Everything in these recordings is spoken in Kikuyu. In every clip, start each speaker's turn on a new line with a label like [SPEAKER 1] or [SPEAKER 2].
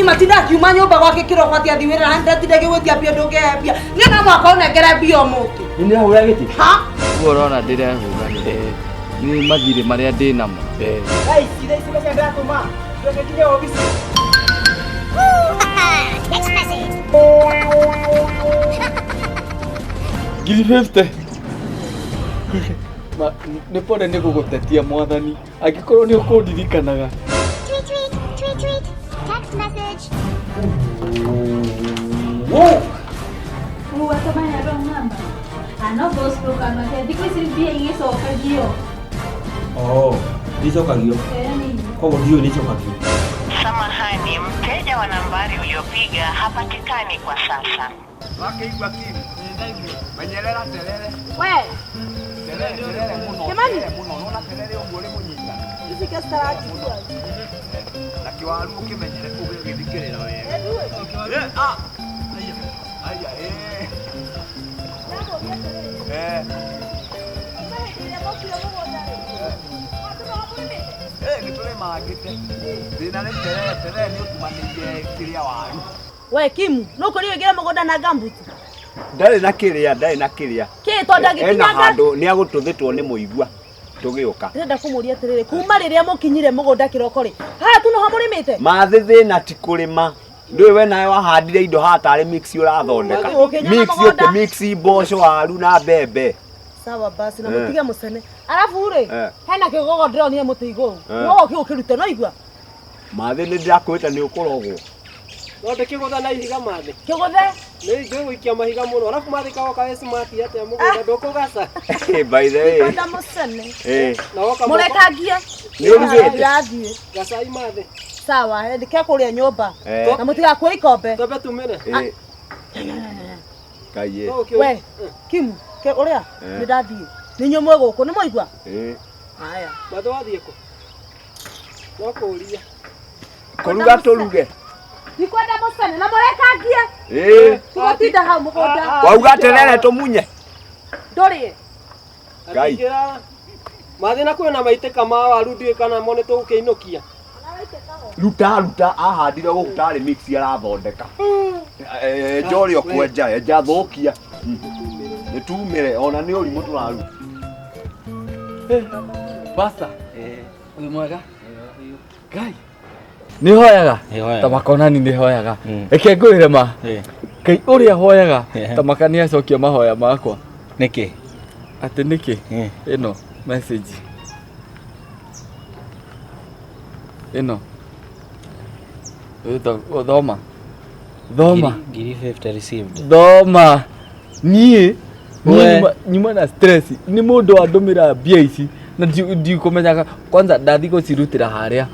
[SPEAKER 1] Matinda akiuma nyũmba gwake kĩroko atĩ athiĩ wĩra na ndatinda ngĩgwĩtia mbia ndũngĩhe mbia. Niĩ no mũhaka ũnengere mbia ũmũthĩ.
[SPEAKER 2] Nĩ ndĩrahũra gĩtĩ.
[SPEAKER 1] Ha?
[SPEAKER 2] Ũguo ũrona ndĩrehũra nĩ mathirĩ marĩa ndĩ namo.
[SPEAKER 3] Thaa ici mbeca ndatũma tweke nginya obici.
[SPEAKER 4] Text message.
[SPEAKER 2] 50,000. Ma, nĩ pore nĩ gũgũtetia mwathani angĩkorwo nĩ ũkũndirikanaga.
[SPEAKER 4] Tweet tweet tweet tweet. Text message.
[SPEAKER 5] Watamanya wrong number. Ah, no those ndũkamake. Thikũ ici mbia igĩcokagio.
[SPEAKER 3] Oh, ndicokagio.
[SPEAKER 5] Ĩni.
[SPEAKER 3] Koguo ndiũĩ nĩicokagio.
[SPEAKER 6] Samahani, mteja wa nambari uliopiga hapatikani kwa sasa.
[SPEAKER 7] Wakĩigua kimu menyerera terere.
[SPEAKER 1] We,
[SPEAKER 7] Terere terere mũno.
[SPEAKER 1] Kĩmani.
[SPEAKER 7] Terere mũno nona terere ũguo ũrĩ mũnyita
[SPEAKER 1] ici kestaranjigua.
[SPEAKER 7] Na kĩwaru ũkĩmenyere ũgĩgĩthikĩrĩra wega. Eh, ah. Aya, aya, eh. Eh. Eh, nĩ tũrĩmangĩte thĩna nĩ terere terere nĩ ũtumanĩire kĩrĩa waru.
[SPEAKER 1] We Kimu, no kũrĩ ũingĩre mũgũnda na ngambuti.
[SPEAKER 7] Ndarĩ na kĩrĩa, ndarĩ na kĩrĩa.
[SPEAKER 1] Kĩ to
[SPEAKER 7] Ena
[SPEAKER 1] ndangĩkinyanga.
[SPEAKER 7] handũ nĩ agũtũthĩtwo nĩ mũigua tũgĩũka.
[SPEAKER 1] Ndĩrenda kũmũria atĩrĩrĩ, kuma rĩrĩa mũkinyire mũgũnda kĩroko rĩ, haha tu noho mũrĩmĩte?
[SPEAKER 7] Mathĩ thĩna ti kũrĩma. Ndũĩ we nawe wahandire indo haha tarĩ mix ũrathondeka.
[SPEAKER 1] Ũkĩnyona
[SPEAKER 7] Mix
[SPEAKER 1] mũgũnda.
[SPEAKER 7] ũkĩ mix mboco waru na mbembe.
[SPEAKER 1] Sawa basi na
[SPEAKER 7] Eh.
[SPEAKER 1] mũtige mũcene. Arabu rĩ,
[SPEAKER 7] Eh.
[SPEAKER 1] hena kĩgogo ndĩronire mũtĩ igũrũ.
[SPEAKER 7] Eh.
[SPEAKER 1] No ũke ũkĩrute no igua.
[SPEAKER 7] Mathĩ nĩ ndĩrakwĩta nĩ ũkũrogwo.
[SPEAKER 3] No ndĩkĩgũtha na ihiga mathĩ.
[SPEAKER 1] Kĩgũthe.
[SPEAKER 3] Nĩ njũĩ gũikia mahiga mũno. Arabu mathĩ kawoka wĩ smart atĩa mũgũnda ndũkũgaca.
[SPEAKER 7] By the way.
[SPEAKER 1] Kwenda mũcene.
[SPEAKER 7] Eh.
[SPEAKER 3] Na woka mũko-
[SPEAKER 1] Mũrekangie.
[SPEAKER 7] Nĩ ũrugĩte?
[SPEAKER 1] Ndĩrathiĩ.
[SPEAKER 3] Gacai mathĩ.
[SPEAKER 1] Sawa, ndike kũrĩa nyũmba.
[SPEAKER 7] Eh.
[SPEAKER 1] Na mũtigakue ikombe.
[SPEAKER 3] Twambe tumĩre.
[SPEAKER 7] Eh. Ngai ĩ.
[SPEAKER 3] No ũkĩũrie.
[SPEAKER 1] We, Kimu, ke ũrĩa?
[SPEAKER 7] Eh.
[SPEAKER 1] Nĩ ndathiĩ. Nĩ inyuĩ mwĩ gũkũ, nĩ mwaigua?
[SPEAKER 7] Eh.
[SPEAKER 1] Haya.
[SPEAKER 3] Mathĩ wathiĩ kũ? No kũũria.
[SPEAKER 7] Kũruga tũruge.
[SPEAKER 1] Ndikwenda mũcene na mũrekangie.
[SPEAKER 7] Eh.
[SPEAKER 1] Tũgũtinda hau mũgũnda.
[SPEAKER 7] Wauga terere tũmunye.
[SPEAKER 1] Ndũrĩe.
[SPEAKER 7] Ngai.
[SPEAKER 3] Atingĩra mathĩ na kwĩna maitĩka ma waru ndiũĩ kana mo nĩ tũgũkĩinũkia.
[SPEAKER 7] Ruta ruta ahandire gũkũ tarĩ mix arathondeka. Enja ũrĩa ũkwenja, enja thũkia. Nĩ tumĩre ona nĩ ũrimũ tũraruta.
[SPEAKER 2] Pastor, wĩ mwega? Ngai. Nĩ hoyaga?
[SPEAKER 8] Nĩ hoyaga.
[SPEAKER 2] Ta makonani nĩ hoyaga.
[SPEAKER 8] Mm.
[SPEAKER 2] Reke ngwĩre ma.
[SPEAKER 8] Eh.
[SPEAKER 2] Ngai ũrĩa hoyaga
[SPEAKER 8] Eh.
[SPEAKER 2] ta maka nĩ acokia mahoya makwa.
[SPEAKER 8] Nĩkĩ?
[SPEAKER 2] Atĩ nĩkĩ?
[SPEAKER 8] Eh.
[SPEAKER 2] Ĩno message. Ĩno. Thoma. Thoma.
[SPEAKER 8] 50,000 received.
[SPEAKER 2] Thoma. Niĩ
[SPEAKER 8] We.
[SPEAKER 2] niĩ nyuma na stress nĩ mũndũ wandũmĩra mbia ici na ndikũmenyaga kwanza ndathi gũcirutĩra harĩa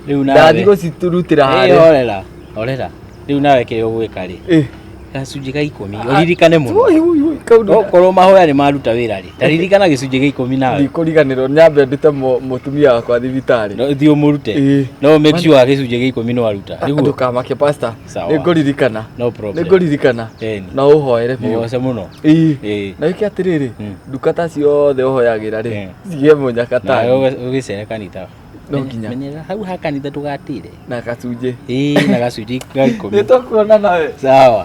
[SPEAKER 8] Rĩu nawe.
[SPEAKER 2] ndathi gũcirutĩra
[SPEAKER 8] Eh,
[SPEAKER 2] harĩa
[SPEAKER 8] horera. Horera. Rĩu nawe kĩrĩa ũgwĩka rĩ.
[SPEAKER 2] Eh.
[SPEAKER 8] Gacunjĩ ga ikũmi. Ũririkane mũno.
[SPEAKER 2] Ui, ui, ui, kaũndũ
[SPEAKER 8] Okorwo mahoya nĩ maruta wĩra rĩ. Taririkana gĩcunjĩ gĩa ikũmi nawe.
[SPEAKER 2] ndikũriganĩrwo nyambe ndute mũtumia wakwa thibitarĩ.
[SPEAKER 8] No thiĩ ũmũrute.
[SPEAKER 2] Ĩĩ.
[SPEAKER 8] No make sure gĩcunjĩ gĩa ikũmi nĩ waruta. Nĩguo.
[SPEAKER 2] Ndũkamake pastor.
[SPEAKER 8] Sawa.
[SPEAKER 2] Nĩngũririkana.
[SPEAKER 8] No problem.
[SPEAKER 2] Nĩngũririkana.
[SPEAKER 8] Ĩni.
[SPEAKER 2] Na ũhoere biũ.
[SPEAKER 8] Mũgoce mũno.
[SPEAKER 2] Ĩĩ.
[SPEAKER 8] Ĩĩ.
[SPEAKER 2] Na wĩke atĩrĩrĩ,
[SPEAKER 8] Mm.
[SPEAKER 2] ndungata ciothe ũhoyagĩra rĩ,
[SPEAKER 8] Eh.
[SPEAKER 2] cigĩe mũnyaka
[SPEAKER 8] Nawe
[SPEAKER 2] tani
[SPEAKER 8] ũgĩcere kanitha.
[SPEAKER 2] No nginya.
[SPEAKER 8] Menyerera hau ha kanitha ndũgatĩre.
[SPEAKER 2] Na gacunjĩ.
[SPEAKER 8] Ĩĩ na gacunjĩ ga ikũmi.
[SPEAKER 2] Nĩtũkuona nawe.
[SPEAKER 8] Sawa.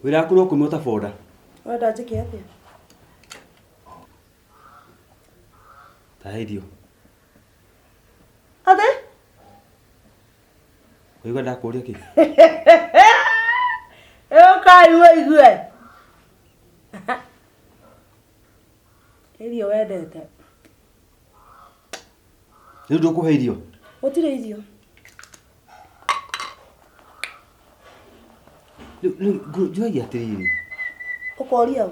[SPEAKER 9] Wĩra waku no kũnyua ta boda.
[SPEAKER 1] Ũrenda njĩke atĩa?
[SPEAKER 9] Ta irio.
[SPEAKER 1] Atĩ?
[SPEAKER 9] Ũigua ndakũria kĩ?
[SPEAKER 1] Ũkai ũigue. Irio wendete.
[SPEAKER 9] Rĩu ndũkũhe irio?
[SPEAKER 1] Gũtirĩ irio.
[SPEAKER 9] Rĩu njũragia atĩrĩrĩ.
[SPEAKER 1] Ũkoria ũ?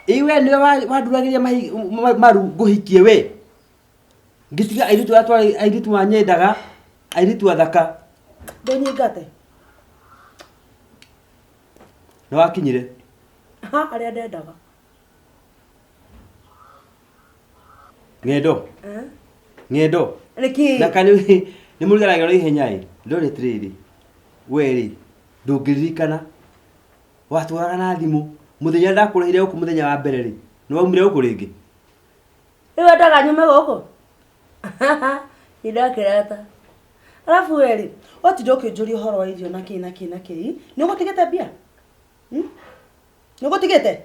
[SPEAKER 9] Ĩ we nĩwe wanduragĩria maru ngũhikie we. Ngĩtiga airĩtu arĩa twarĩ airĩtu manyendaga, airĩtu athaka.
[SPEAKER 1] Ndũnyingate.
[SPEAKER 9] Nĩ wakinyire.
[SPEAKER 1] Ha, arĩa ndendaga.
[SPEAKER 9] Ng'endo.
[SPEAKER 1] Eh?
[SPEAKER 9] Ng'endo.
[SPEAKER 1] Nĩkĩ?
[SPEAKER 9] Na kana nĩ mũriganagĩrwo na ihenya ĩ. Ndore atĩrĩrĩ, we rĩ, ndũngĩririkana watũraga na thimũ mũthenya ndakũrehire gũkũ mũthenya wa mbere rĩ, nĩ waumire gũkũ rĩngĩ?
[SPEAKER 1] Rĩu wendaga nyume gũkũ? Ndakĩreta. Arabu we rĩ, watinda ũkĩnjũria ũhoro wa irio na kĩ na kĩ na kĩ, nĩ ũgũtigĩte mbia? Nĩ ũgũtigĩte?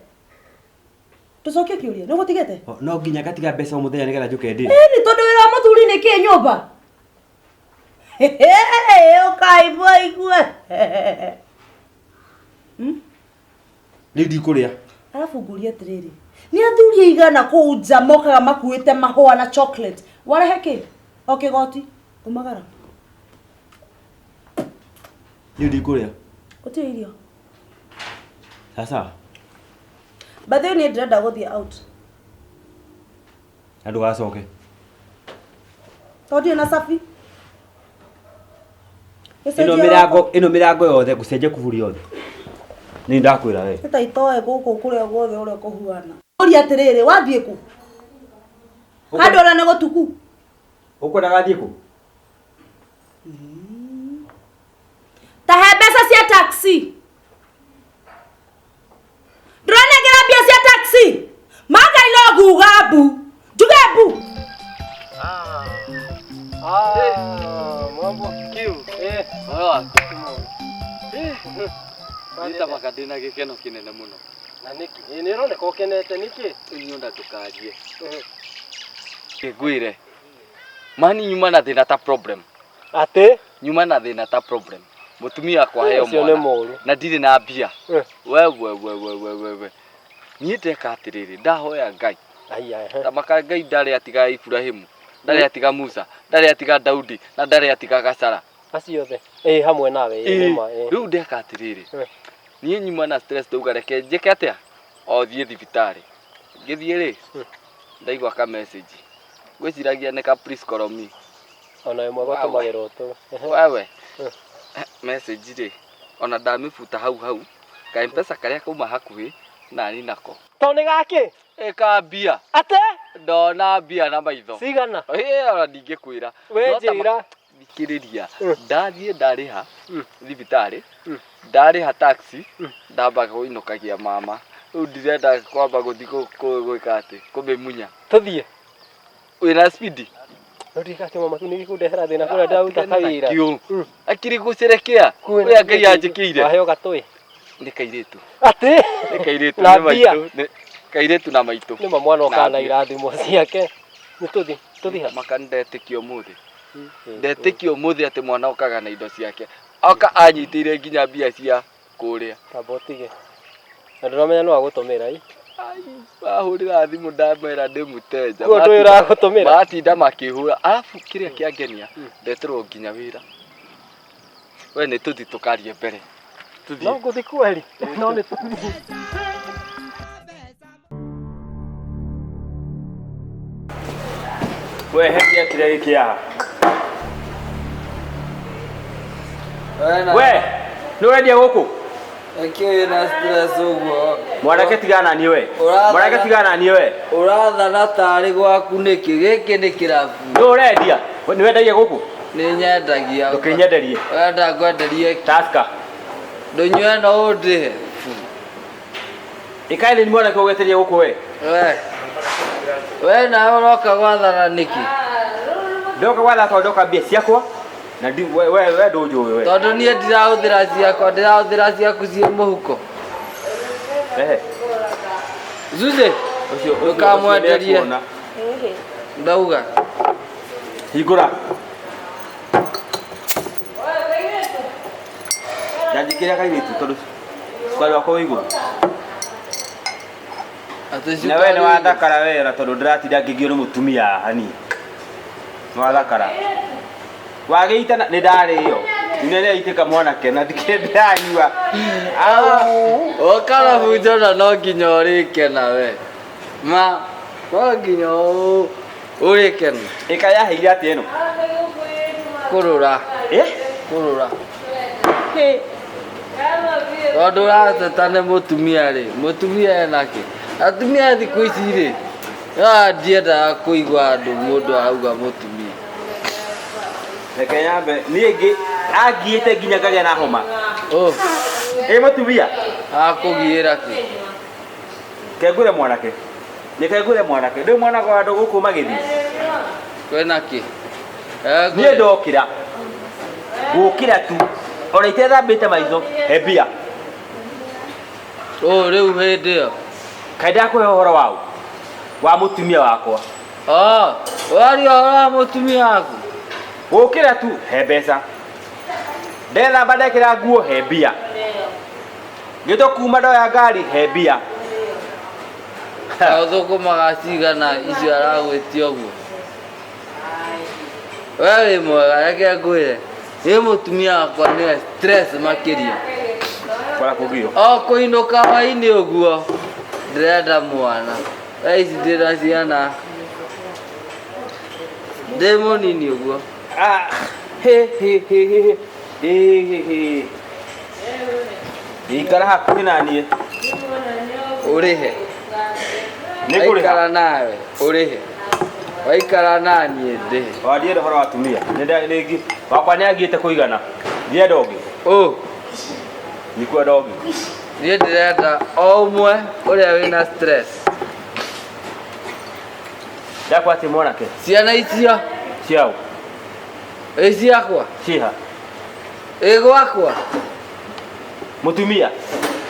[SPEAKER 1] Tũcokie kĩũria, nĩ ũgũtigĩte?
[SPEAKER 9] No nginya ngatiga mbeca o mũthenya nĩgetha njũke ndĩre.
[SPEAKER 1] Ĩni tondũ wĩra wa mũthuri nĩ kĩ nyũmba? Ũkai mũigue.
[SPEAKER 9] Rĩu ndikũrĩa.
[SPEAKER 1] Arabu ngũrie atĩrĩrĩ, nĩ athuri aigana kũu nja mokaga makuĩte mahũa na chocolate, warehe kĩ? O kĩgoti, umagara.
[SPEAKER 9] Rĩu ndikũrĩa.
[SPEAKER 1] Gũtirĩ irio.
[SPEAKER 9] Sasa.
[SPEAKER 1] By the way, niĩ ndĩrenda gũthiĩ out.
[SPEAKER 9] Na ndũgacoke.
[SPEAKER 1] Tondũ ndirĩ na cabi.
[SPEAKER 9] Ĩno mĩrango, ĩno mĩrango yothe ngũcenjia kuburi yothe. Nĩ ndakwĩra we.
[SPEAKER 1] Nĩ ta itoe gũkũ kũrĩa guothe ũrĩa kũhuana. Ũria atĩrĩrĩ, wathiĩ kũ? Handũ ona nĩ gũtuku.
[SPEAKER 9] Ũkwendaga thiĩ kũ?
[SPEAKER 1] Ta he mbeca cia taxi. Ndũranengera mbia cia taxi. Mangai no nguga mbu. Njuge mbu.
[SPEAKER 3] Mambo kiu.
[SPEAKER 2] Ũhoro waku? Niĩ ta maka ndĩna gĩkeno kĩnene mũno.
[SPEAKER 3] Na nĩkĩ? Ĩ nĩ ũroneka ũkenete nĩkĩ?
[SPEAKER 2] Nyonda ndũkarie. Ngwĩre. Mani nyuma na thĩna ta problem.
[SPEAKER 3] Atĩ?
[SPEAKER 2] Nyuma na thĩna ta problem. Mũtumia akwa heo
[SPEAKER 3] Ũcio nĩ
[SPEAKER 2] mwana.
[SPEAKER 3] mũũru.
[SPEAKER 2] Na ndirĩ na mbia. We we we we we we we. Niĩ ndeka atĩrĩrĩ, ndahoya Ngai. Ta maka Ngai ndarĩ atiga Ibrahimu, ndarĩ atiga Musa, ndarĩ atiga Daudi, na ndarĩ atiga Gacara.
[SPEAKER 3] Acio othe. Ĩ hamwe nawe, ĩ nĩ ma, ĩ.
[SPEAKER 2] Rĩu ndeka atĩrĩrĩ, niĩ nyuma na stress ndauga reke njĩke atĩa? O thiĩ thibitarĩ. Ngĩthiĩ rĩ, ndaigua ka message. Ngwĩciragia nĩ ka please call me.
[SPEAKER 3] Ona ĩmwe gwatũmagĩrwo tũ.
[SPEAKER 2] Wewe. Message rĩ, ona ndamĩbuta hau hau, ka M-Pesa karĩa kauma hakuhĩ nani nako.
[SPEAKER 3] To nĩ gakĩ?
[SPEAKER 2] Ĩka mbia.
[SPEAKER 3] Ate?
[SPEAKER 2] Ndona mbia na maitho.
[SPEAKER 3] Cigana?
[SPEAKER 2] Ĩ ona ndingĩkwĩra.
[SPEAKER 3] We
[SPEAKER 2] No ta ma-
[SPEAKER 3] njĩra.
[SPEAKER 2] Thikĩrĩria. Ndathiĩ ndarĩha thibitarĩ, ndarĩha taxi, ndamba kũinũkagia mama. Rĩu ndirenda kwamba gũthiĩ gwĩka atĩ, kũmĩmunya.
[SPEAKER 3] Tũthiĩ.
[SPEAKER 2] Wĩna speed?
[SPEAKER 3] No ndika atĩ mama tu nĩ gĩkũndehera thĩna kũrĩa ndĩraruta kawĩra.
[SPEAKER 2] Kĩu. Akiri gũcerekea. Ũrĩa Ngai anjĩkĩire.
[SPEAKER 3] Waheo gatũĩ.
[SPEAKER 2] Nĩ kairĩtu.
[SPEAKER 3] Atĩ?
[SPEAKER 2] Nĩ kairĩtu
[SPEAKER 3] Na
[SPEAKER 2] nĩ
[SPEAKER 3] mbia.
[SPEAKER 2] maitũ. Nĩ kairĩtu na maitũ.
[SPEAKER 3] Nĩ ma mwana
[SPEAKER 2] Na
[SPEAKER 3] okaga na
[SPEAKER 2] mbia.
[SPEAKER 3] irathimo ciake. Nĩ tũthiĩ, tũthiĩ ha?
[SPEAKER 2] Maka ndetĩkia ũmũthĩ. Ndetĩkia ũmũthĩ atĩ mwana okaga na indo ciake. Oka anyitĩire nginya mbia cia kũrĩa.
[SPEAKER 3] Tamba ũtige. Na ndũramenya no agũtũmĩra ĩ.
[SPEAKER 2] Mahũrĩra thimũ ndamera ndĩ mũteja.
[SPEAKER 3] Kuo ndũĩ ũragũtũmĩra?
[SPEAKER 2] Matinda makĩhũra. Arabu kĩrĩa kĩangenia, ndeterwo nginya wĩra. We nĩ tũthiĩ tũkarie mbere. Tũthiĩ.
[SPEAKER 3] No ngũthiĩ kweri. No nĩ tũthiĩ.
[SPEAKER 9] We hetia kĩrĩa gĩkĩ haha. We, nĩ ũrendia gũkũ?
[SPEAKER 2] Nĩkĩ na stress ũguo?
[SPEAKER 9] Mwanake tigana na niĩ we. Mwanake tigana na niĩ we.
[SPEAKER 2] Ũrathana tarĩ gwaku nĩkĩ? Gĩkĩ nĩ kĩrabu.
[SPEAKER 9] Nĩ ũrendia? We nĩ wendagia gũkũ?
[SPEAKER 2] Nĩ nyendagia.
[SPEAKER 9] Ndũkĩnyenderie.
[SPEAKER 2] Ũrenda ngwenderie
[SPEAKER 9] Tusker.
[SPEAKER 2] Ndũnyue no ũndĩhe.
[SPEAKER 9] Ĩkaĩ nĩ mwanake ũgeteria gũkũ we.
[SPEAKER 2] We. We nawe ũroka gwathana nĩkĩ?
[SPEAKER 9] Ndoka gwatha tondũ ndoka mbia ciakwa. Na ndi we we we ndũnjũĩ we.
[SPEAKER 2] Tondũ niĩ ndirahũthĩra ciakwa, ndĩrahũthĩra ciaku ciĩ mũhuko.
[SPEAKER 9] Ehe.
[SPEAKER 2] Zuze,
[SPEAKER 9] Ũcio ũcio
[SPEAKER 2] ndũkamwenderie.
[SPEAKER 9] nĩekuona.
[SPEAKER 2] Ndauga.
[SPEAKER 9] Hingũra. Njanjĩkĩre kairĩtu tondũ cukari wakwa wĩ igũrũ.
[SPEAKER 2] Atĩ
[SPEAKER 9] Na we nĩ
[SPEAKER 2] cukari.
[SPEAKER 9] wathakara wera tondũ ndĩratinda ngĩgio nĩ mũtumia haha niĩ. Nĩ wathakara. Wagĩita nĩ ndarĩo. Inene aitĩka mwanake na ndikĩrĩ ndĩranyua. Au.
[SPEAKER 2] Ũkara bunjona no nginya ũrĩke nawe. Ma, no nginya ũrĩke na.
[SPEAKER 9] Ĩka yaheire atĩa ĩno?
[SPEAKER 2] Kũrũra.
[SPEAKER 9] Eh?
[SPEAKER 2] Kũrũra. Tondũ ũrateta nĩ mũtumia rĩ, mũtumia ena kĩ? Atumia thikũ ici rĩ, ah, ndiendaga kũigua andũ mũndũ arauga mũtumia.
[SPEAKER 9] Reke nyambe niĩ ngĩ angiĩte nginya ngagĩa na homa.
[SPEAKER 2] Oh.
[SPEAKER 9] Ĩ mũtumia?
[SPEAKER 2] Akũgiĩra kĩ?
[SPEAKER 9] Kengũre mwanake. Nĩ kengũre mwanake. Ndũĩ mwanake wa andũ gũkũ magĩthiĩ.
[SPEAKER 2] Kwĩna kĩ?
[SPEAKER 9] Niĩ ndokĩra. Gũkĩra tu. Ona itethambĩte maitho, he mbia.
[SPEAKER 2] Ũ rĩu hĩndĩ ĩyo.
[SPEAKER 9] Kaĩ ndakũhe ũhoro waũ? Wa mũtumia wakwa.
[SPEAKER 2] Oh, waria ũhoro wa mũtumia waku?
[SPEAKER 9] Gũkĩra tu, he mbeca. Ndethamba ndekĩra nguo, he mbia. Gĩto kuma ndoya ngari, he mbia.
[SPEAKER 2] Ũthũkũmaga cigana icio aragwĩtia ũguo? We wĩ mwega, reke ngwĩre. Niĩ mũtumia wakwa nĩwe stress makĩria.
[SPEAKER 9] Kwara kũgio.
[SPEAKER 2] O kũinũka hwainĩ ũguo, ndĩrenda mwana. Thaa ici ndĩna ciana. Ndĩ mũnini ũguo.
[SPEAKER 9] Ah, he he he he he he he. Ikara hakuhĩ na niĩ.
[SPEAKER 2] Ũrĩhe.
[SPEAKER 9] Nĩ ngũrĩha.
[SPEAKER 2] Waikara nawe, ũrĩhe. Waikara na niĩ ndĩhe.
[SPEAKER 9] Wa ndienda ũhoro wa atumia. Nĩ nda- nĩ ngi- wakwa nĩ angiĩte kũigana. Ndienda ũngĩ.
[SPEAKER 2] Ũ.
[SPEAKER 9] Ndikwenda ũngĩ.
[SPEAKER 2] Niĩ ndĩrenda o ũmwe ũrĩa wĩna stress.
[SPEAKER 9] Ndakwa atĩ mwanake.
[SPEAKER 2] Ciana icio.
[SPEAKER 9] Ciao.
[SPEAKER 2] Ĩ ciakwa.
[SPEAKER 9] Ciha.
[SPEAKER 2] Ĩ gwakwa.
[SPEAKER 9] Mũtumia.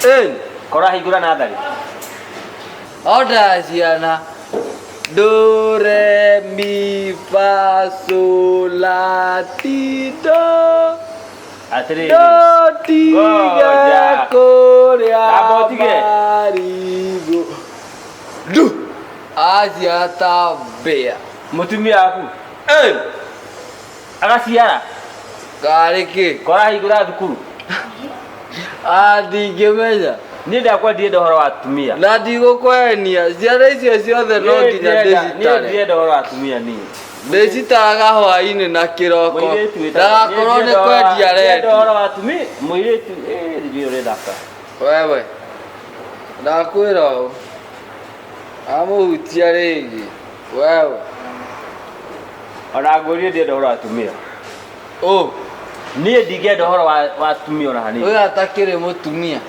[SPEAKER 2] Ĩ.
[SPEAKER 9] Kora hingũra natharĩ.
[SPEAKER 2] Onda ciana. Do re mi fa sol la ti do.
[SPEAKER 9] Atĩrĩrĩ.
[SPEAKER 2] Ndotige
[SPEAKER 9] Ngoja.
[SPEAKER 2] kũrĩa
[SPEAKER 9] Amba ũtige.
[SPEAKER 2] marigũ. Ndu. Acia ta mbĩa.
[SPEAKER 9] Mũtumia waku.
[SPEAKER 2] Ĩ.
[SPEAKER 9] Agaciara.
[SPEAKER 2] Karĩ kĩ?
[SPEAKER 9] Kora hingũra thukuru.
[SPEAKER 2] Ah, ndingĩmenya.
[SPEAKER 9] Niĩ ndakwa ndienda ũhoro wa atumia.
[SPEAKER 2] Na ndigũkwenia ciana icio ciothe no
[SPEAKER 9] Niĩ
[SPEAKER 2] nginya
[SPEAKER 9] ndienda- niĩ
[SPEAKER 2] ndĩcitare.
[SPEAKER 9] ndienda ũhoro wa atumia niĩ.
[SPEAKER 2] Ndĩcitaraga hwainĩ na kĩroko.
[SPEAKER 9] Mũirĩtu wĩtagwo-
[SPEAKER 2] Ndagakorwo
[SPEAKER 9] niĩ
[SPEAKER 2] nĩ
[SPEAKER 9] ndienda ũhoro wa-
[SPEAKER 2] kwendia
[SPEAKER 9] ndienda
[SPEAKER 2] rendi.
[SPEAKER 9] ũhoro wa atumia. Mũirĩtu, ĩ, ndiũĩ ũrĩa thaka.
[SPEAKER 2] Wewe. Ndakwĩra ũũ. Amũhutia rĩngĩ. Wewe.
[SPEAKER 9] Ona ngwĩrire ndienda ũhoro wa atumia.
[SPEAKER 2] Ũ.
[SPEAKER 9] Niĩ ndingĩenda ũhoro wa wa atumia ona hanini.
[SPEAKER 2] Ũyũ atakĩrĩ mũtumia.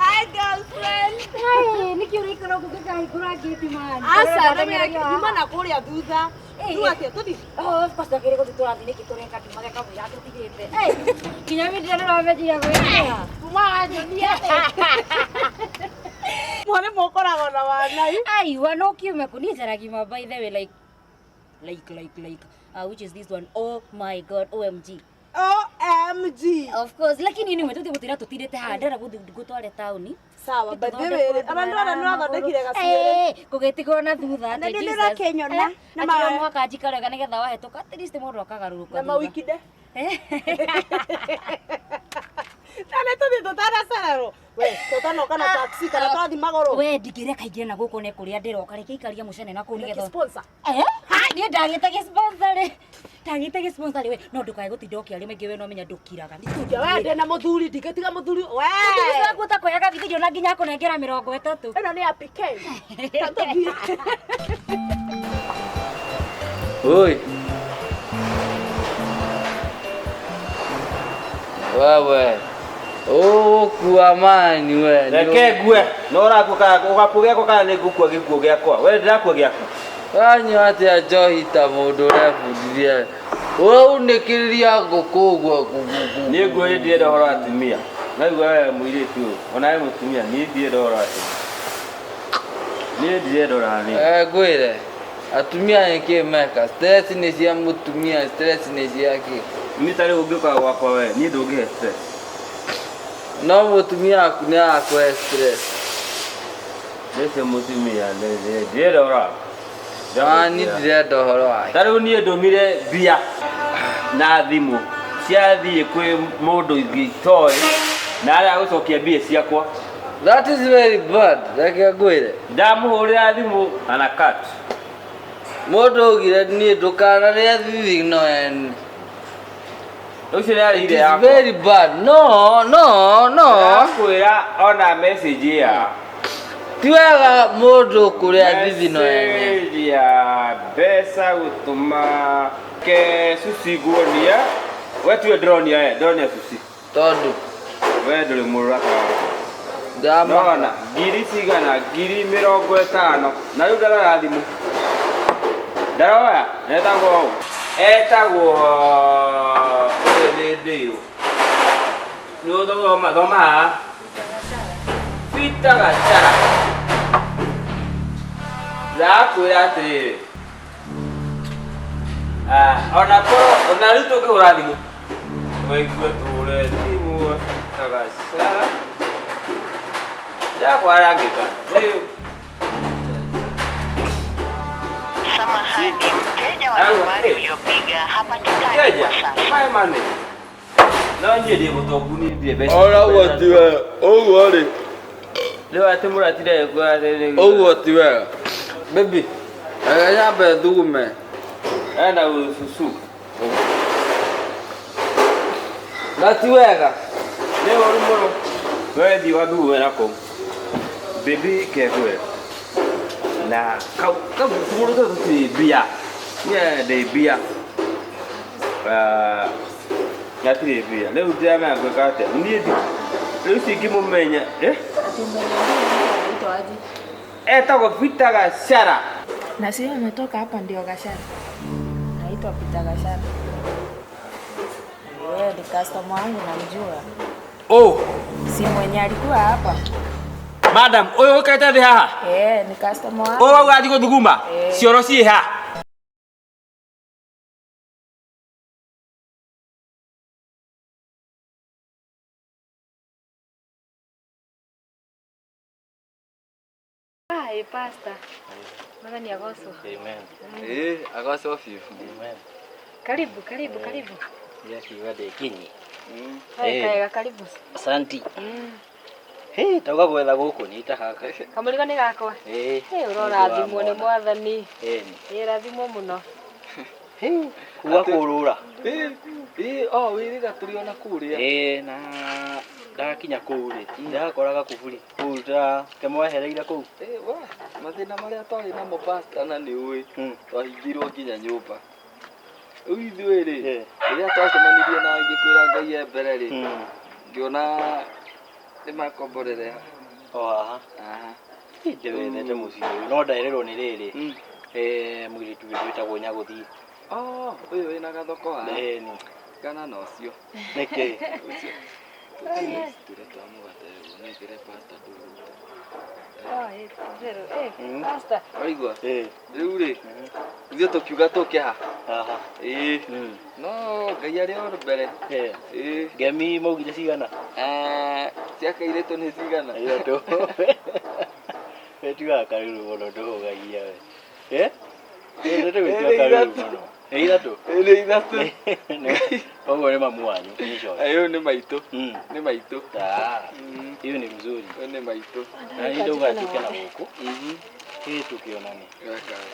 [SPEAKER 5] Hi girlfriend.
[SPEAKER 4] Hi, nĩkĩ ũraikara ũguo ngĩkahingũra ngĩti man?
[SPEAKER 1] Aca, nyuma na kũrĩa thutha. Rĩu atĩa tũthiĩ?
[SPEAKER 4] Oh, of course twagĩrĩire gũthiĩ tũrathiĩ nĩkĩ tũreka nduma kamũira tũtigĩte. Nginya mĩndĩ ndĩramĩnjia gwĩkĩra.
[SPEAKER 5] Kuma wanyonia.
[SPEAKER 1] Mwana mũkoragwo na wanai.
[SPEAKER 4] Aiwa no kiume kũ niĩ njaragia by the way like like which is this one? Oh my god, OMG.
[SPEAKER 1] OMG.
[SPEAKER 4] Of course, lakini anyway tũthiĩ gũtĩra tũtindĩte haha ndĩrenda gũthiĩ ngũtware taũni.
[SPEAKER 1] Sawa, by the way, ona ndĩrona nĩ ũrathondekire gacuĩrĩ.
[SPEAKER 4] Kũgĩtigwo na thutha
[SPEAKER 1] Na
[SPEAKER 4] atĩ
[SPEAKER 1] nĩ
[SPEAKER 4] Jesus.
[SPEAKER 1] ndĩrakĩnyona. Na
[SPEAKER 4] Akĩrwo mũhaka njikare wega nĩgetha wahĩtũka at least mũndũ akagarũrũka
[SPEAKER 1] Na
[SPEAKER 4] thutha.
[SPEAKER 1] mawikinde. Na nĩ tũthiĩ tũtanacererwo. We, tũtanoka na taxi kana tũrathiĩ magũrũ.
[SPEAKER 4] We ndingĩreka ingĩre na gũkũ ne kũrĩa ndĩroka reke ikaria mũcene na kũu nĩgetha
[SPEAKER 1] Sponsor.
[SPEAKER 4] Eh? Niĩ ndagĩte gĩ-sponsor rĩ. Ndagĩte gĩ-sponsor rĩ we no ndũkae gũtinda ũkĩaria maingĩ we no menya ndũkiraga.
[SPEAKER 1] We ndĩ na mũthuri ndingĩtiga mũthuri. We.
[SPEAKER 4] Mũthuri waku ũtakũheaga githĩ ndĩona nginya akũnengera 30.
[SPEAKER 1] Ĩno nĩ ya PK. Ta tũthiĩ.
[SPEAKER 2] Oi. Wewe. Ũgũkua mani we.
[SPEAKER 9] Reke ngue. No ũrakua kana ũgakua gĩakwa kana nĩ ngũkua gĩkuũ gĩakwa. We ndĩrakua gĩaku.
[SPEAKER 2] Wanyua atĩa njohi ta mũndũ ũrebundithia. Waunĩkĩrĩria ngũkũ ũguo
[SPEAKER 9] Niĩ nguo nĩ ndirenda ũhoro wa atumia. Naigua we mũirĩtu ũyũ, ona we mũtumia, niĩ ndirenda ũhoro wa atumia. Niĩ ndirenda ũhoro wa nini.
[SPEAKER 2] Eh, ngwĩre atumia nĩkĩ meka stress nĩ cia mũtumia stress nĩ cia kĩ
[SPEAKER 9] Niĩ ta rĩu ũngĩũka gwakwa we, niĩ ndũngĩhe stress.
[SPEAKER 2] No mũtumia waku nĩ arakũhe stress.
[SPEAKER 9] Nĩcio mũtumia ndirenda ũhoro waku.
[SPEAKER 2] Ah, niĩ ndirenda ũhoro wake.
[SPEAKER 9] Ta rĩu niĩ ndũmire mbia na thimũ ciathiĩ kwĩ mũndũ ingĩ itoĩ na arĩa gũcokia mbia ciakwa.
[SPEAKER 2] That is very bad. Reke ngwĩre.
[SPEAKER 9] Ndamũhũrĩra thimũ ana cut.
[SPEAKER 2] Mũndũ augire niĩ ndũkanarĩe thithino ene.
[SPEAKER 9] Ũcio nĩ arĩire
[SPEAKER 2] It is
[SPEAKER 9] yakwa.
[SPEAKER 2] very bad. No, no, no.
[SPEAKER 9] Ndakwĩra ona message ya.
[SPEAKER 2] Ti wega mũndũ kũrĩa thithino ene.
[SPEAKER 9] Message ya mbeca gũtũma ke suci nguonia. We tiwe ndĩronia we, ndĩronia suci.
[SPEAKER 2] Tondũ
[SPEAKER 9] we ndũrĩ mũrata.
[SPEAKER 2] Ndama.
[SPEAKER 9] Nona ngiri cigana 50,000 na rĩu ndarora thimũ. Ndaroya etagwo ũũ. Etagwo ũyũ nĩ ndĩirũ. Nĩ ũthoma thoma haha. Peter Gachara. Ndakwĩra atĩrĩrĩ. Ah, ona korwo ona rĩu tũngĩhũra thimũ. Waigue tũhũre thimũ Peter Gachara. Ndakwarangĩka. Rĩu
[SPEAKER 6] Samahani, mteja wa nambari uliopiga hapatikani
[SPEAKER 9] Mteja,
[SPEAKER 6] kwa sasa.
[SPEAKER 9] my money. No niĩ ndĩ mũtongu niĩ ndirĩ mbeca.
[SPEAKER 2] Ona ũguo ti wega. Ũguo rĩ.
[SPEAKER 9] Rĩu atĩ mũratire
[SPEAKER 2] Ũguo ti wega. Baby, reke nyambe thugume.
[SPEAKER 9] Enda gũcucu.
[SPEAKER 2] Na ti wega.
[SPEAKER 9] Nĩ ũru mũno. We thiĩ wathugume na kũu. Baby kegwe. Na kau kau tũmũndũ tũtũ tũtirĩ mbia. Niĩ ndĩ mbia. Ah, gatirĩ mbia. Rĩu ndiramenya ngwĩka atĩa. Niĩ ndi rĩu cingĩmũmenya. Eh?
[SPEAKER 5] Ati umeniambia anaitwa aje?
[SPEAKER 9] Etagwo Peter Gachara.
[SPEAKER 5] Na sio ametoka hapa ndio Gachara. Naitwa Peter Gachara. Wewe ni customer wangu namjua.
[SPEAKER 9] Oh,
[SPEAKER 5] Si mwenye alikuwa hapa.
[SPEAKER 9] madam, ũyũ ũikarĩte thĩ haha.
[SPEAKER 5] Eh, ni customer wangu.
[SPEAKER 9] Ũyũ wauga athiĩ gũthuguma.
[SPEAKER 5] Eh.
[SPEAKER 9] Cioro ciĩ ha?
[SPEAKER 5] Hi, pastor. Mwathani agocwo.
[SPEAKER 8] Amen.
[SPEAKER 2] Eh, agocwo biũ.
[SPEAKER 8] Amen.
[SPEAKER 5] Karibu, karibu, karibu.
[SPEAKER 8] Ndĩrakiuga ndĩ kinyi.
[SPEAKER 5] Hai,
[SPEAKER 8] Eh.
[SPEAKER 5] kaega, karibu.
[SPEAKER 8] Asanti. Hĩ, tauga gwetha gũkũ nyita gaka.
[SPEAKER 5] Kamũrigo nĩ gakwa.
[SPEAKER 8] Ĩĩ.
[SPEAKER 5] Ĩ, ũrorathimwo nĩ Mwathani.
[SPEAKER 8] Ĩni.
[SPEAKER 5] Ĩ, rathimwo mũno.
[SPEAKER 8] Kuga kũrũra.
[SPEAKER 2] Ĩ, oh, wĩrĩga tũrĩ ona kũrĩa.
[SPEAKER 8] Ĩĩ, na ndakinya kũu rĩ, ndĩrakora gakuburi kũu ta kemwehereire kũu.
[SPEAKER 2] Ĩ, we, mathĩna marĩa twarĩ namo pastor na nĩ ũĩ twahingĩirwo nginya nyũmba. Rĩu ithuĩ rĩ, rĩrĩa twacemanirie na ngĩkwĩra Ngai e mbere rĩ, ngĩona nĩ makomborere
[SPEAKER 8] O haha.
[SPEAKER 2] Aha.
[SPEAKER 8] Ndĩwethete mũciĩ ũyũ no nderĩrwo nĩ rĩrĩ. Eh, mũirĩtu witũ wĩtagwo Nyagũthi.
[SPEAKER 2] Oh, ũyũ wĩna gathoko haha.
[SPEAKER 8] Ĩni.
[SPEAKER 2] Kana na ũcio.
[SPEAKER 8] Nĩkĩ?
[SPEAKER 2] Ũcio. Tũrĩa twa mũgate ũnengere pastor tũrute.
[SPEAKER 5] Oh, ĩ, zero. Ĩ, pastor.
[SPEAKER 2] Waigua? Rĩu rĩ, ithuĩ tũkiuga tũke ha?
[SPEAKER 8] Haha.
[SPEAKER 2] Ĩĩ. No Ngai arĩ o mbere. Ĩĩ.
[SPEAKER 8] Ngemi maugire cigana?
[SPEAKER 2] Eh, cia kairĩtũ nĩ cigana?
[SPEAKER 8] Ithatũ. We tigaga karuru mũno ndũhũgagia we. Eh? Wendete gwĩtua
[SPEAKER 2] Ĩ, nĩ
[SPEAKER 8] karuru
[SPEAKER 2] ithatũ.
[SPEAKER 8] mũno. Nĩ ithatũ?
[SPEAKER 2] Ĩ, nĩ ithatũ.
[SPEAKER 8] Ũguo nĩ mamu wanyu. in short.
[SPEAKER 2] Ũyũ nĩ maitũ. Nĩ maitũ.
[SPEAKER 8] Ah, hiyo ni mzuri.
[SPEAKER 2] Ũyũ nĩ maitũ.
[SPEAKER 8] Na niĩ ndauga njũke na gũkũ. Ĩ tũkĩonane.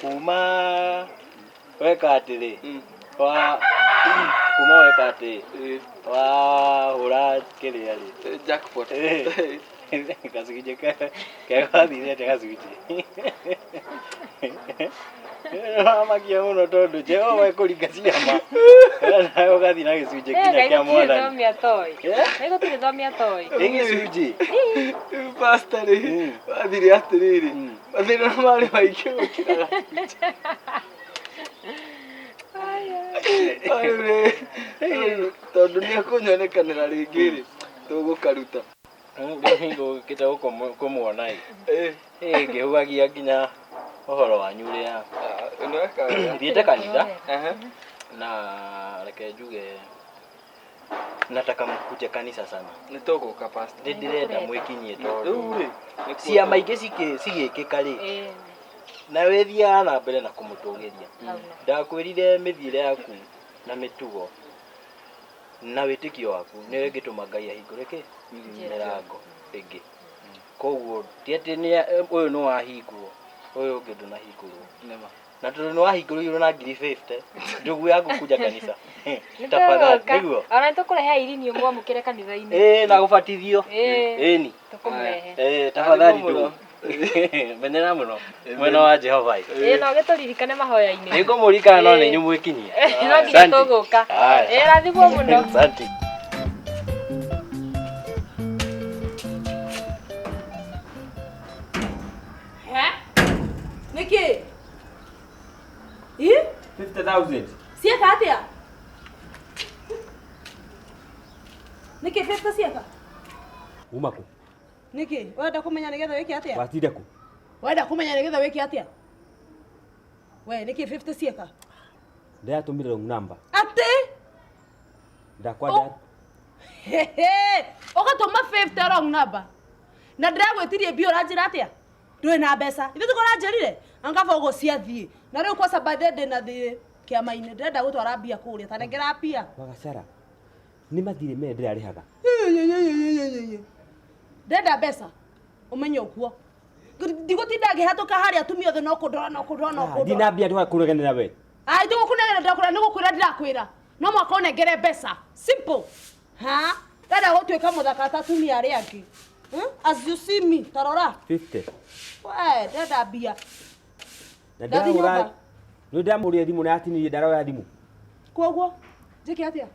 [SPEAKER 8] Kuma weka atĩrĩ wa kuma weka atĩ wahũra kĩrĩa rĩ
[SPEAKER 2] jackpot
[SPEAKER 8] gacunjĩ kegathire atĩa gacunjĩ Nĩwamakia mũno tondũ Jehova ekũringa ciama nawe ũgathiĩ na gĩcunjĩ nginya kĩa mwathani.
[SPEAKER 5] Thomia toy. Ngai gũtirĩ thomia toy.
[SPEAKER 8] Ĩ gĩcunjĩ.
[SPEAKER 2] Rĩu pastor rĩ wathire atĩrĩrĩ mathĩna marĩ maingĩ gũkĩra gacunjĩ. Rĩu rĩ, rĩu tondũ nĩ ekũnyonekanĩra rĩngĩ rĩ tũgũkaruta.
[SPEAKER 8] Rĩu ngũkĩte kũmuona ĩ. Ĩ ngĩhuhagia nginya ũhoro wanyu ũrĩa thiĩte kanitha na reke njuge nataka mkuje kanisa sana.
[SPEAKER 2] Nĩ tũgũka pastor.
[SPEAKER 8] Nĩ ndĩrenda mwĩkinyie tondũ
[SPEAKER 2] Rĩu rĩ
[SPEAKER 8] ciama ingĩ cigĩkĩka rĩ na wĩthiaga na mbere na kũmũtũgĩria. Ndakwĩrire mĩthiĩre yaku na mĩtugo na wĩtĩkio waku nĩyo ĩngĩtũma Ngai ahingũre kĩ mĩrango ĩngĩ. Koguo ti atĩ ũyũ nĩ wahingwo ũyũ ũngĩ ndũnahingũrwo. Na tondũ nĩ wahingũrĩirwo na ngiri 50 ndugu yaku kuja kanitha tafadhali nĩguo
[SPEAKER 5] Ona nĩtũkũrehe Irene ũmwamũkĩre kanitha-inĩ.
[SPEAKER 8] ĩĩ na gũbatithio
[SPEAKER 5] Ĩĩ.
[SPEAKER 8] ĩni
[SPEAKER 5] Tũkũmũrehe.
[SPEAKER 8] ĩĩ tafadhali ndugu menyera mũno mwena wa Jehova ĩ.
[SPEAKER 5] Ĩĩ na ũgĩtũririkane mahoya-inĩ.
[SPEAKER 8] Nĩngũmũririkana no nĩ inyuĩ mwĩkinyie.
[SPEAKER 5] No nginya
[SPEAKER 8] Asante.
[SPEAKER 5] tũgũka.
[SPEAKER 8] Haya.
[SPEAKER 5] Ĩĩ rathimwo mũno.
[SPEAKER 8] Asante.
[SPEAKER 1] Nĩkĩ? Ĩ?
[SPEAKER 9] 50,000.
[SPEAKER 1] Cieka atĩa? Nĩkĩ 50 cieka?
[SPEAKER 9] Uma kũ?
[SPEAKER 1] Nĩkĩ? Wenda kũmenya nĩgetha wĩke atĩa?
[SPEAKER 9] Watinda kũ?
[SPEAKER 1] Wenda kũmenya nĩgetha wĩke atĩa? We, nĩkĩ 50 cieka?
[SPEAKER 9] Ndĩratũmire wrong number.
[SPEAKER 1] Atĩ?
[SPEAKER 9] Ndakwa
[SPEAKER 1] Hehe, ũgatũma 50 wrong number. Na ndĩragwĩtirie mbia ũranjĩra atĩa? Ndũrĩ na mbeca. Ithuĩ tũko ũranjĩrire? Angaba ũguo ciathiĩ. Na rĩu kwanza by the ndĩna thirĩ kĩama-inĩ ndĩrenda gũtwara mbia kũrĩa ta nengera mbia.
[SPEAKER 9] Wagacara. Nĩ mathirĩ merĩ ndĩrarĩhaga.
[SPEAKER 1] Ndĩrenda mbeca. Ũmenye ũguo. Ndigũtinda ngĩhatũka harĩa atumia othe no kũndora no kũndora no kũndora.
[SPEAKER 9] Ndina mbia ndũkae kũreganĩra we.
[SPEAKER 1] Ai ndigũkũnengera ndĩrakwĩra nĩ gũkwĩra ndĩrakwĩra. No mũhaka ũnengere mbeca. Simple. Ha? Ndĩrenda gũtuĩka mũthaka ta atumia arĩa angĩ. As you see me, ta rora.
[SPEAKER 9] 50.
[SPEAKER 1] We, ndĩrenda mbia.
[SPEAKER 9] Na
[SPEAKER 1] Ndathi
[SPEAKER 9] ndĩrahũra
[SPEAKER 1] nyũmba.
[SPEAKER 9] nĩ ndamũrire thimũ na yatinirie ndaroya thimũ.
[SPEAKER 1] Koguo njĩke atĩa?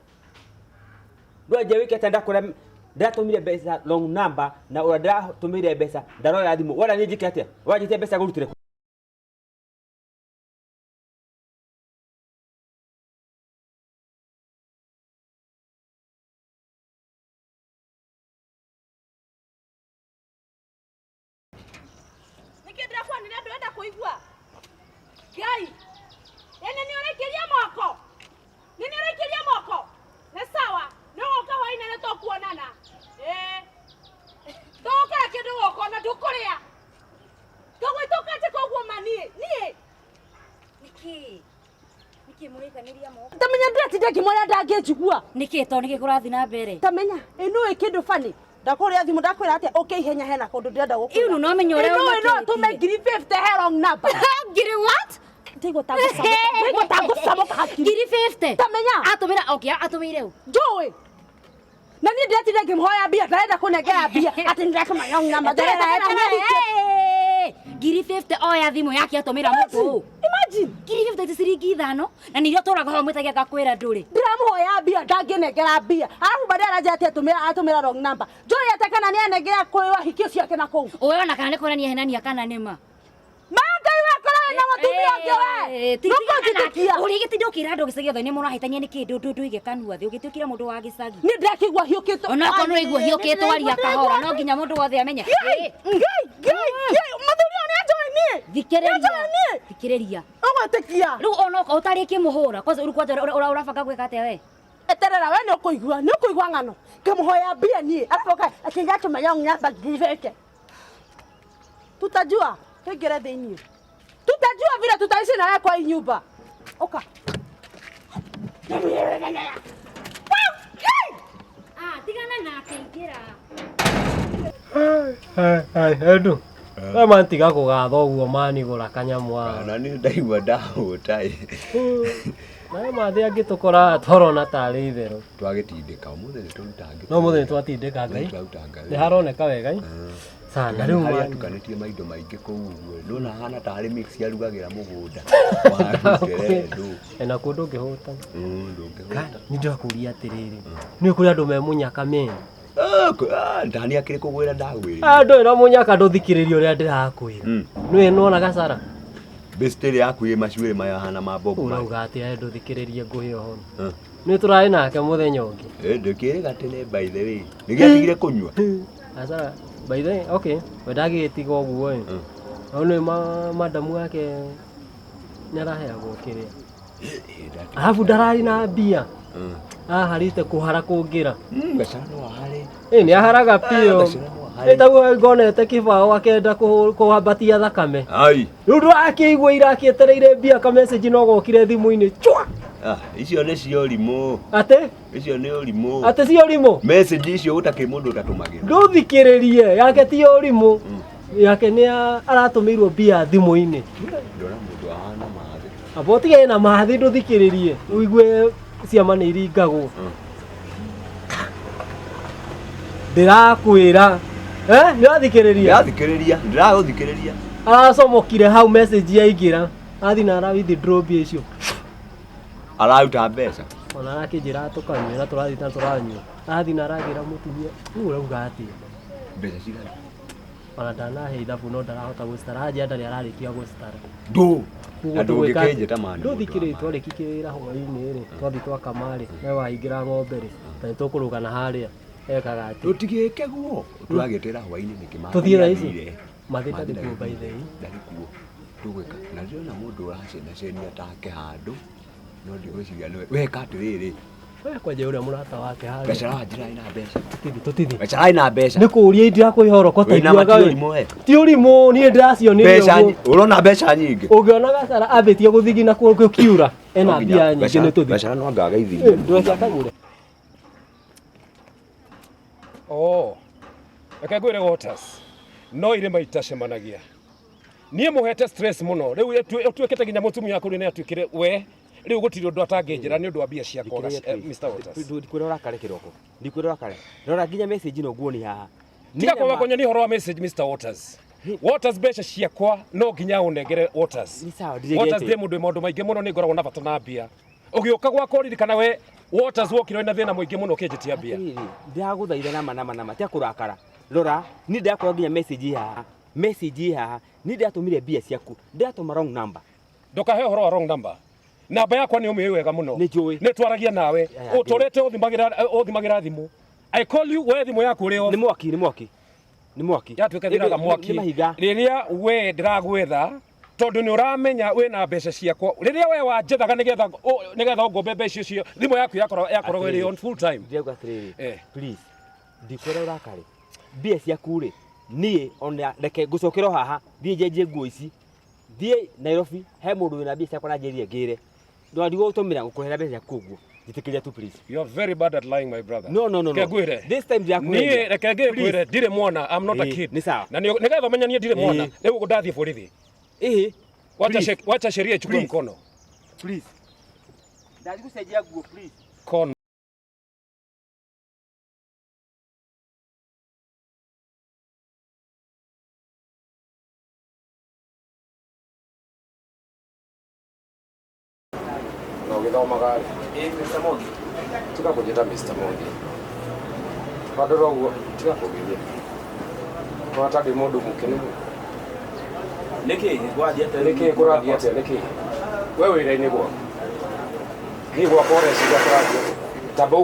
[SPEAKER 9] Ndwenje wĩke atĩa ndakwĩra ndĩratũmire mbeca wrong number na ũrĩa ndĩratũmĩire mbeca ndaroya thimũ. Wona niĩ njĩke atĩa? Wanjĩtie mbeca ngũrutĩre kũ?
[SPEAKER 1] Nĩkĩ ndĩrakwanĩria ndũrenda kũigua? Ngai, ĩ nĩ nĩ ũraikĩria moko? Nĩ nĩ ũraikĩria moko? Nĩ sawa, nĩ ũgũka hwaĩ-inĩ nĩ tũkuonana. Ĩĩ. Ndũgũkora kĩndũ gũkũ na ndũkũrĩa. Tũgwĩta ũkanjĩka ũguo ma niĩ, niĩ.
[SPEAKER 4] Nĩkĩ? Nĩkĩ mũraikanĩria moko?
[SPEAKER 1] Tamenya ndĩratinda ngĩmwĩra ndangĩnjigua.
[SPEAKER 4] Nĩkĩ to nĩkĩ kũrathiĩ na mbere?
[SPEAKER 1] Tamenya, ĩ nũĩ kĩndũ bani. Ndakũrĩa thimũ ndakwĩra atĩa ũke ihenya hena kũndũ ndĩrenda gũkwĩra.
[SPEAKER 4] Ĩu no menye ũrĩa
[SPEAKER 1] Ĩ nũĩ no
[SPEAKER 4] ũmakĩtie.
[SPEAKER 1] atũme ngiri 50 he wrong number.
[SPEAKER 4] Ngiri what?
[SPEAKER 1] Ndĩgwo ta ngũcamũka. Ndĩgwo ta ngũcamũka hakiri.
[SPEAKER 4] Ngiri 50.
[SPEAKER 1] Tamenya.
[SPEAKER 4] Atũmĩra okay, atũmĩire ũ?
[SPEAKER 1] Njũĩ. Na niĩ ndĩratinda ngĩmũhoya mbia ndarenda kũnengera mbia atĩ nĩndĩratũma wrong number. Ndĩrenda
[SPEAKER 4] Hey! Ngiri 50 oya thimũ yake atũmĩra mũndũ ũũ.
[SPEAKER 1] Imagine.
[SPEAKER 4] Ngiri 50 ti ciringi ithano na nĩirio tũraga ho mwĩtagia ngakwĩra ndũrĩ.
[SPEAKER 1] Ndĩramũhoya mbia ndangĩnengera mbia. Arabu baadaye aranjĩra atĩ atũmĩra wrong number. Njũĩ atĩ kana nĩanengera kwĩ wahiki ũcio ake na kũu.
[SPEAKER 4] Ũwe ona kana nĩ kuonania henania kana nĩ ma.
[SPEAKER 1] Ma Ngai we korwo wĩna mũtumia ũngĩ we. Ndũkũnjĩtĩkia.
[SPEAKER 4] Ũrĩgĩtinda ũkĩra andũ gĩcagi othe nĩ mũrahĩtania nĩkĩ ndũige kanua thĩ ũgĩtuĩkire mũndũ wa gĩcagi.
[SPEAKER 1] Niĩ ndĩrakĩigua hiũkĩtwo.
[SPEAKER 4] Onokorwo nĩ ũraigua hiũkĩtwo aria kahora no nginya mũndũ wothe amenye.
[SPEAKER 1] Ngai, Ngai, Ngai, mũthuri ũyũ nĩanjũĩ niĩ.
[SPEAKER 4] Thikĩrĩria.
[SPEAKER 1] Nĩanjũĩ niĩ.
[SPEAKER 4] Thikĩrĩria.
[SPEAKER 1] Ũgwĩtĩkia.
[SPEAKER 4] Rĩu onokorwo ũtarĩkĩmũhũra kwanza rĩu kwanja ũrabanga gwĩka atĩa we?
[SPEAKER 1] Eterera we nĩ ũkũigua, nĩ ũkũigua ng'ano. Ngĩmũhoya mbia niĩ, arabu atĩ ndatũma wrong number ngiri 50. Tutajua, tuingĩre thĩiniĩ. Tutajua vile tutaishi na wewe kwa hii nyumba. Oka.
[SPEAKER 4] Ah, tigana nake ingĩra.
[SPEAKER 3] Endu we mantiga kũgatha ũguo manigũra kanyamũ haha.
[SPEAKER 7] Na niĩ ndaigua ndahũta ĩ.
[SPEAKER 3] Nawe mathĩ angĩtũkora tũrona tarĩ itherũ.
[SPEAKER 7] Twagĩtindĩka ũmũthĩ nĩ tũrutangĩte.
[SPEAKER 3] No mũthĩ nĩ twatindĩka Ngai.
[SPEAKER 7] Twarutanga
[SPEAKER 3] Nĩ haroneka wega ĩ. Sana rĩu
[SPEAKER 7] Harĩa
[SPEAKER 3] ma-
[SPEAKER 7] atukanĩtie maindo maingĩ kũu ũguo ndona hana tarĩ mix arugagĩra mũgũnda waru terere ndũ
[SPEAKER 3] Ena kũndũ ũngĩhũta.
[SPEAKER 7] Ndũngĩhũta.
[SPEAKER 3] Nĩ ndĩrakũria atĩrĩrĩ. Nĩ kũrĩ andũ me mũnyaka men.
[SPEAKER 7] Ndani akĩrĩ kũgwĩra ndagwĩrire.
[SPEAKER 3] Andũ ĩno mũnyaka ndũthikĩrĩria ũrĩa ndĩrakwĩra. Nĩwe nĩwona gacara.
[SPEAKER 7] Bĩstĩrĩ yaku ĩ macuĩrĩ maya hana ma Bob Marley.
[SPEAKER 3] Ũrauga atĩa ndũthikĩrĩrie ngũhe ũhoro. Nĩ tũrarĩ nake mũthenya ũngĩ.
[SPEAKER 7] Ndũkĩrĩ gatene by the way. Nĩgĩatigire kũnyua.
[SPEAKER 3] Gacara by the way, okay, we ndagĩgĩtiga ũguo ĩ. No nĩ madamu wake nĩaraheagwo kĩrĩa. Arabu ndararĩ na mbia. Aharĩte kũhara kũngĩra.
[SPEAKER 7] Gacara no ahare.
[SPEAKER 3] Ĩ nĩ aharaga biũ.
[SPEAKER 7] Gacara no ahare.
[SPEAKER 3] Ĩ taguo ngonete kĩbaũ akenda kũhambatia thakame.
[SPEAKER 7] Ai.
[SPEAKER 3] Rĩu ndũrakĩigua irakĩetereire mbia ka message no gokire thimũ-inĩ chwa.
[SPEAKER 7] Ah, icio nĩ cio ũrimũ.
[SPEAKER 3] Atĩ?
[SPEAKER 7] Icio nĩ ũrimũ.
[SPEAKER 3] Atĩ cio ũrimũ?
[SPEAKER 7] Message icio gũtakĩrĩ mũndũ ũtatũmagĩra.
[SPEAKER 3] Ndũthikĩrĩrie yake ti ũrimũ. Yake nĩ aratũmĩirwo mbia thimũ-inĩ.
[SPEAKER 7] Ndona mũndũ ahana mathĩ.
[SPEAKER 3] Amba ũtige na mathĩ ndũthikĩrĩrie ũigue ciama nĩ iringagwo. Ndĩrakwĩra. Eh, nĩ ũrathikĩrĩria?
[SPEAKER 7] Ndĩrathikĩrĩria, ndĩragũthikĩrĩria.
[SPEAKER 3] Aracomokire hau message yaingĩra. Athi na ara withdraw mbia icio.
[SPEAKER 7] Araruta mbeca.
[SPEAKER 3] Ona arakĩnjĩra tũkanyue na tũrathiĩ na tũranyua. Athi na aragĩra mũtumia, rĩu ũrauga atĩa?
[SPEAKER 7] Mbeca cigana?
[SPEAKER 3] Ona ndanahe ithabu no ndarahota gũcitara. Anjia ndarĩ ararĩkia gũcitara.
[SPEAKER 7] Ndũ.
[SPEAKER 3] Koguo
[SPEAKER 7] Na
[SPEAKER 3] tũgwĩka atĩa?
[SPEAKER 7] ndũngĩkĩnjĩta mani.
[SPEAKER 3] Ndũthikĩrĩrie twarĩkia wĩra hwaĩ-inĩ rĩ, twathiĩ twakama rĩ, we wahingĩra ng'ombe rĩ, na nĩ tũkũrũga na harĩa ekaga atĩa?
[SPEAKER 7] Tũtigĩke guo. Tũragĩtĩra hwaĩ-inĩ nĩkĩ Mathĩ
[SPEAKER 3] Tũthiĩ thaa ici?
[SPEAKER 7] nĩathire.
[SPEAKER 3] Mathĩ ndarĩ kuo by the way.
[SPEAKER 7] Ndarĩ kuo. Tũgwĩka. Na ndĩrona mũndũ ũracenacenia take handũ. No ndigwĩciria nĩwe. Weka atĩrĩrĩ.
[SPEAKER 3] We kwanja ũrĩa mũrata wake harĩa.
[SPEAKER 7] Gacara wa njĩra ĩna mbeca.
[SPEAKER 3] Tũtithi.
[SPEAKER 7] Gacara ĩna mbeca.
[SPEAKER 3] Nĩ kũũria indirakũhe ũroko
[SPEAKER 7] Wĩna ma
[SPEAKER 3] taiguaga
[SPEAKER 7] ti
[SPEAKER 3] we.
[SPEAKER 7] ũrimũ we.
[SPEAKER 3] Ti ũrimũ niĩ ndĩracionire
[SPEAKER 7] Mbeca
[SPEAKER 3] ũguo.
[SPEAKER 7] ũrona mbeca nyingĩ.
[SPEAKER 3] Ũngĩona gacara ambĩtie gũthigina gũkiura ena mbia nyingĩ nĩ tũthiĩ.
[SPEAKER 7] Gacara no anga agaithirie.
[SPEAKER 3] Ndweke akagũre.
[SPEAKER 10] Oh. Reke ngwĩre Waters. No irĩma itacemanagia. Niĩ mũhete stress mũno. Rĩu ĩtuĩkĩte nginya mũtumia wakwa rĩu nĩ atuĩkire we rĩu gũtirĩ ũndũ atangĩnjĩra nĩ ũndũ wa mbia ciakwa Mr. Waters.
[SPEAKER 9] Ndikwĩra ũrakare kĩroko. Ndikwĩra ũrakare. Rora nginya message ĩno nguoni haha.
[SPEAKER 10] Tiga kwaga kũnyonia ũhoro wa message Mr. Waters. Waters mbeca ciakwa no nginya ũnengere Waters.
[SPEAKER 9] Nĩ
[SPEAKER 10] Waters ndĩ mũndũ wĩ maũndũ maingĩ mũno nĩ ngoragwo na bata na mbia. Ũgĩũka gwakwa ũririkana we Waters wokire wĩna thĩna mũingĩ mũno ũkĩnjĩtia mbia.
[SPEAKER 9] Ndĩragũthaitha nama nama nama tia kũrakara. Rora niĩ ndĩrakora nginya message haha. Message haha. Niĩ ndĩratũmire mbia ciaku. Ndĩratũma wrong number.
[SPEAKER 10] Ndũkahe ũhoro wa wrong number. Namba yakwa nĩ ũmĩũĩ wega mũno. Nĩ twaragia nawe. Ũtũrĩte ũthimagĩra thimũ. I call you we thimũ yaku ũrĩ off.
[SPEAKER 9] Nĩ mwaki, nĩ mwaki. Nĩ mwaki.
[SPEAKER 10] Yatuĩka thiraga mwaki.
[SPEAKER 9] Nĩ mahiga.
[SPEAKER 10] Rĩrĩa we ndĩragwetha tondũ nĩ ũramenya wĩna mbeca ciakwa rĩrĩa we wanjethaga nĩgetha nĩgetha ũngombe mbeca icio thimũ yaku yakoragwo ĩrĩ on full time.
[SPEAKER 9] Ndĩrauga atĩrĩrĩ. Please. Ndikwĩra ũrakare. Mbia ciaku rĩ niĩ ona reke ngũcokera o haha thiĩ njenjie nguo ici thiĩ Nairobi he mũndũ wĩna mbia ciakwa na njĩrire ngĩre ndwarigwo gũtũmĩra gũkũrehera mbeca ciaku ũguo njĩtĩkĩria tu please.
[SPEAKER 10] You are very bad at lying my brother.
[SPEAKER 9] No no no no.
[SPEAKER 10] Reke ngwĩre.
[SPEAKER 9] This time ndirakwĩra.
[SPEAKER 10] Niĩ reke ngĩkwĩre ndirĩ mwana I'm not a kid.
[SPEAKER 9] Nĩ sawa.
[SPEAKER 10] Na nĩgetha ũmenye niĩ ndirĩ mwana rĩu ũguo ndathiĩ borithi.
[SPEAKER 9] Ĩĩ.
[SPEAKER 10] Wacha sheria ichukue mkono.
[SPEAKER 9] Please. Ndathiĩ gũcenjia nguo please.
[SPEAKER 10] Kono. Na ũgĩthomaga rĩ?
[SPEAKER 9] Ĩĩ Mr. Mwangi.
[SPEAKER 10] Tiga kũnjĩta Mr. Mwangi. Wandora ũguo tiga kũgeria. Ona ta ndĩ mũndũ mũkenu.
[SPEAKER 9] Nĩkĩ kũrathiĩ atĩa?
[SPEAKER 10] Nĩkĩ kũrathiĩ atĩa? Nĩkĩ? We wĩra-inĩ gwaku. Niĩ gwakwa ũreciria kũrathiĩ atĩa? Tamba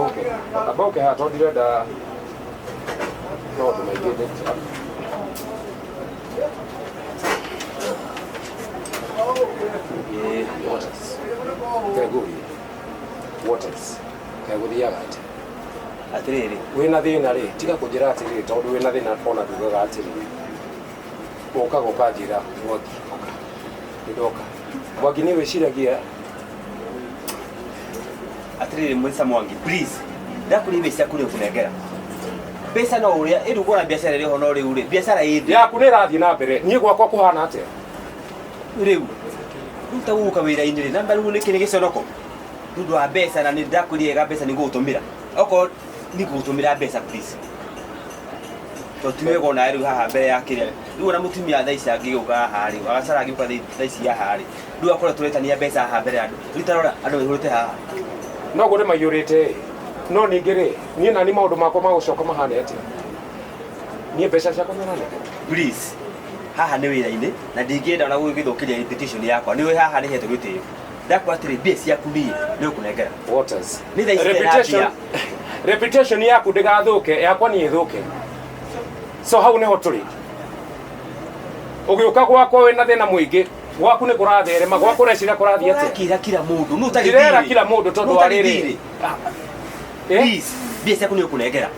[SPEAKER 10] ũke. Tamba ũke haha tondũ ndirenda maũndũ maingĩ Ĩĩ, Waters. Kengũrie. Waters. Kegũthiaga atĩa?
[SPEAKER 9] Atĩrĩrĩ.
[SPEAKER 10] Wĩna thĩna rĩ, tiga kũnjĩra atĩrĩrĩ tondũ wĩna thĩna ona ndugaga atĩrĩrĩ. Ũkaga ũkanjĩra Mwangi ũka. Nĩ ndoka. Mwangi nĩ wĩciragia
[SPEAKER 9] Atĩrĩrĩ Mr. Mwangi please. Ndakũrĩa mbeca ciaku nĩ ũkũnengera. Mbeca no ũrĩa ĩrĩ ũkona biacara ĩrĩ ho no rĩu rĩ biacara ĩ thĩ.
[SPEAKER 10] Yaku nĩ ĩrathiĩ na mbere. Niĩ gwakwa kũhana atĩa?
[SPEAKER 9] Rĩu rĩu ta gũka wĩra-inĩ rĩ namba rĩu nĩkĩ nĩ gĩconoko nĩ ũndũ wa mbeca na nĩ ndakwĩrire wega mbeca nĩ ngũgũtũmĩra okorwo nĩ ngũgũtũmĩra mbeca please. To ti wega ona rĩu haha mbere ya kĩrĩa. Rĩu ona mũtumia thaa ici angĩgĩũka haha rĩ, agacara angĩũka thaa ici haha rĩ. Rĩu akorwo tũretania mbeca haha mbere ya andũ. Rĩu ta rora andũ maihũrĩte haha.
[SPEAKER 10] Noguo nĩ maiyũrĩte ĩ. No ningĩ rĩ, niĩ nani maũndũ makwa ma gũcoka mahane atĩa? Niĩ mbeca ciakwa nĩ ũranengera?
[SPEAKER 9] Please. Haha nĩ wĩra-inĩ na ndingĩenda ona gũgĩthũkĩria reputation yakwa. Nĩ ũĩ haha nĩ hetwo gĩtĩo. Ndakwa atĩrĩ mbia ciaku niĩ nĩ ũkũnengera.
[SPEAKER 10] Waters.
[SPEAKER 9] Nĩ thaa ici ndĩna
[SPEAKER 10] Reputation,
[SPEAKER 9] mbia.
[SPEAKER 10] reputation yaku ndĩgathũke, yakwa niĩ ĩthũke. So hau nĩho tũrĩ. Ũgĩũka gwakwa wĩna thĩna mũingĩ, gwaku nĩ kũratherema, gwaku ũreciria kũrathiĩ atĩa?
[SPEAKER 9] Ũrakĩra kila mũndũ. Nũ ũtarĩ
[SPEAKER 10] Ndĩrera
[SPEAKER 9] thirĩ?
[SPEAKER 10] kila mũndũ tondũ
[SPEAKER 9] Nũ
[SPEAKER 10] wa
[SPEAKER 9] ũtarĩ
[SPEAKER 10] rĩrĩ.
[SPEAKER 9] thirĩ? Please, mbia ciaku nĩ ũkũnengera.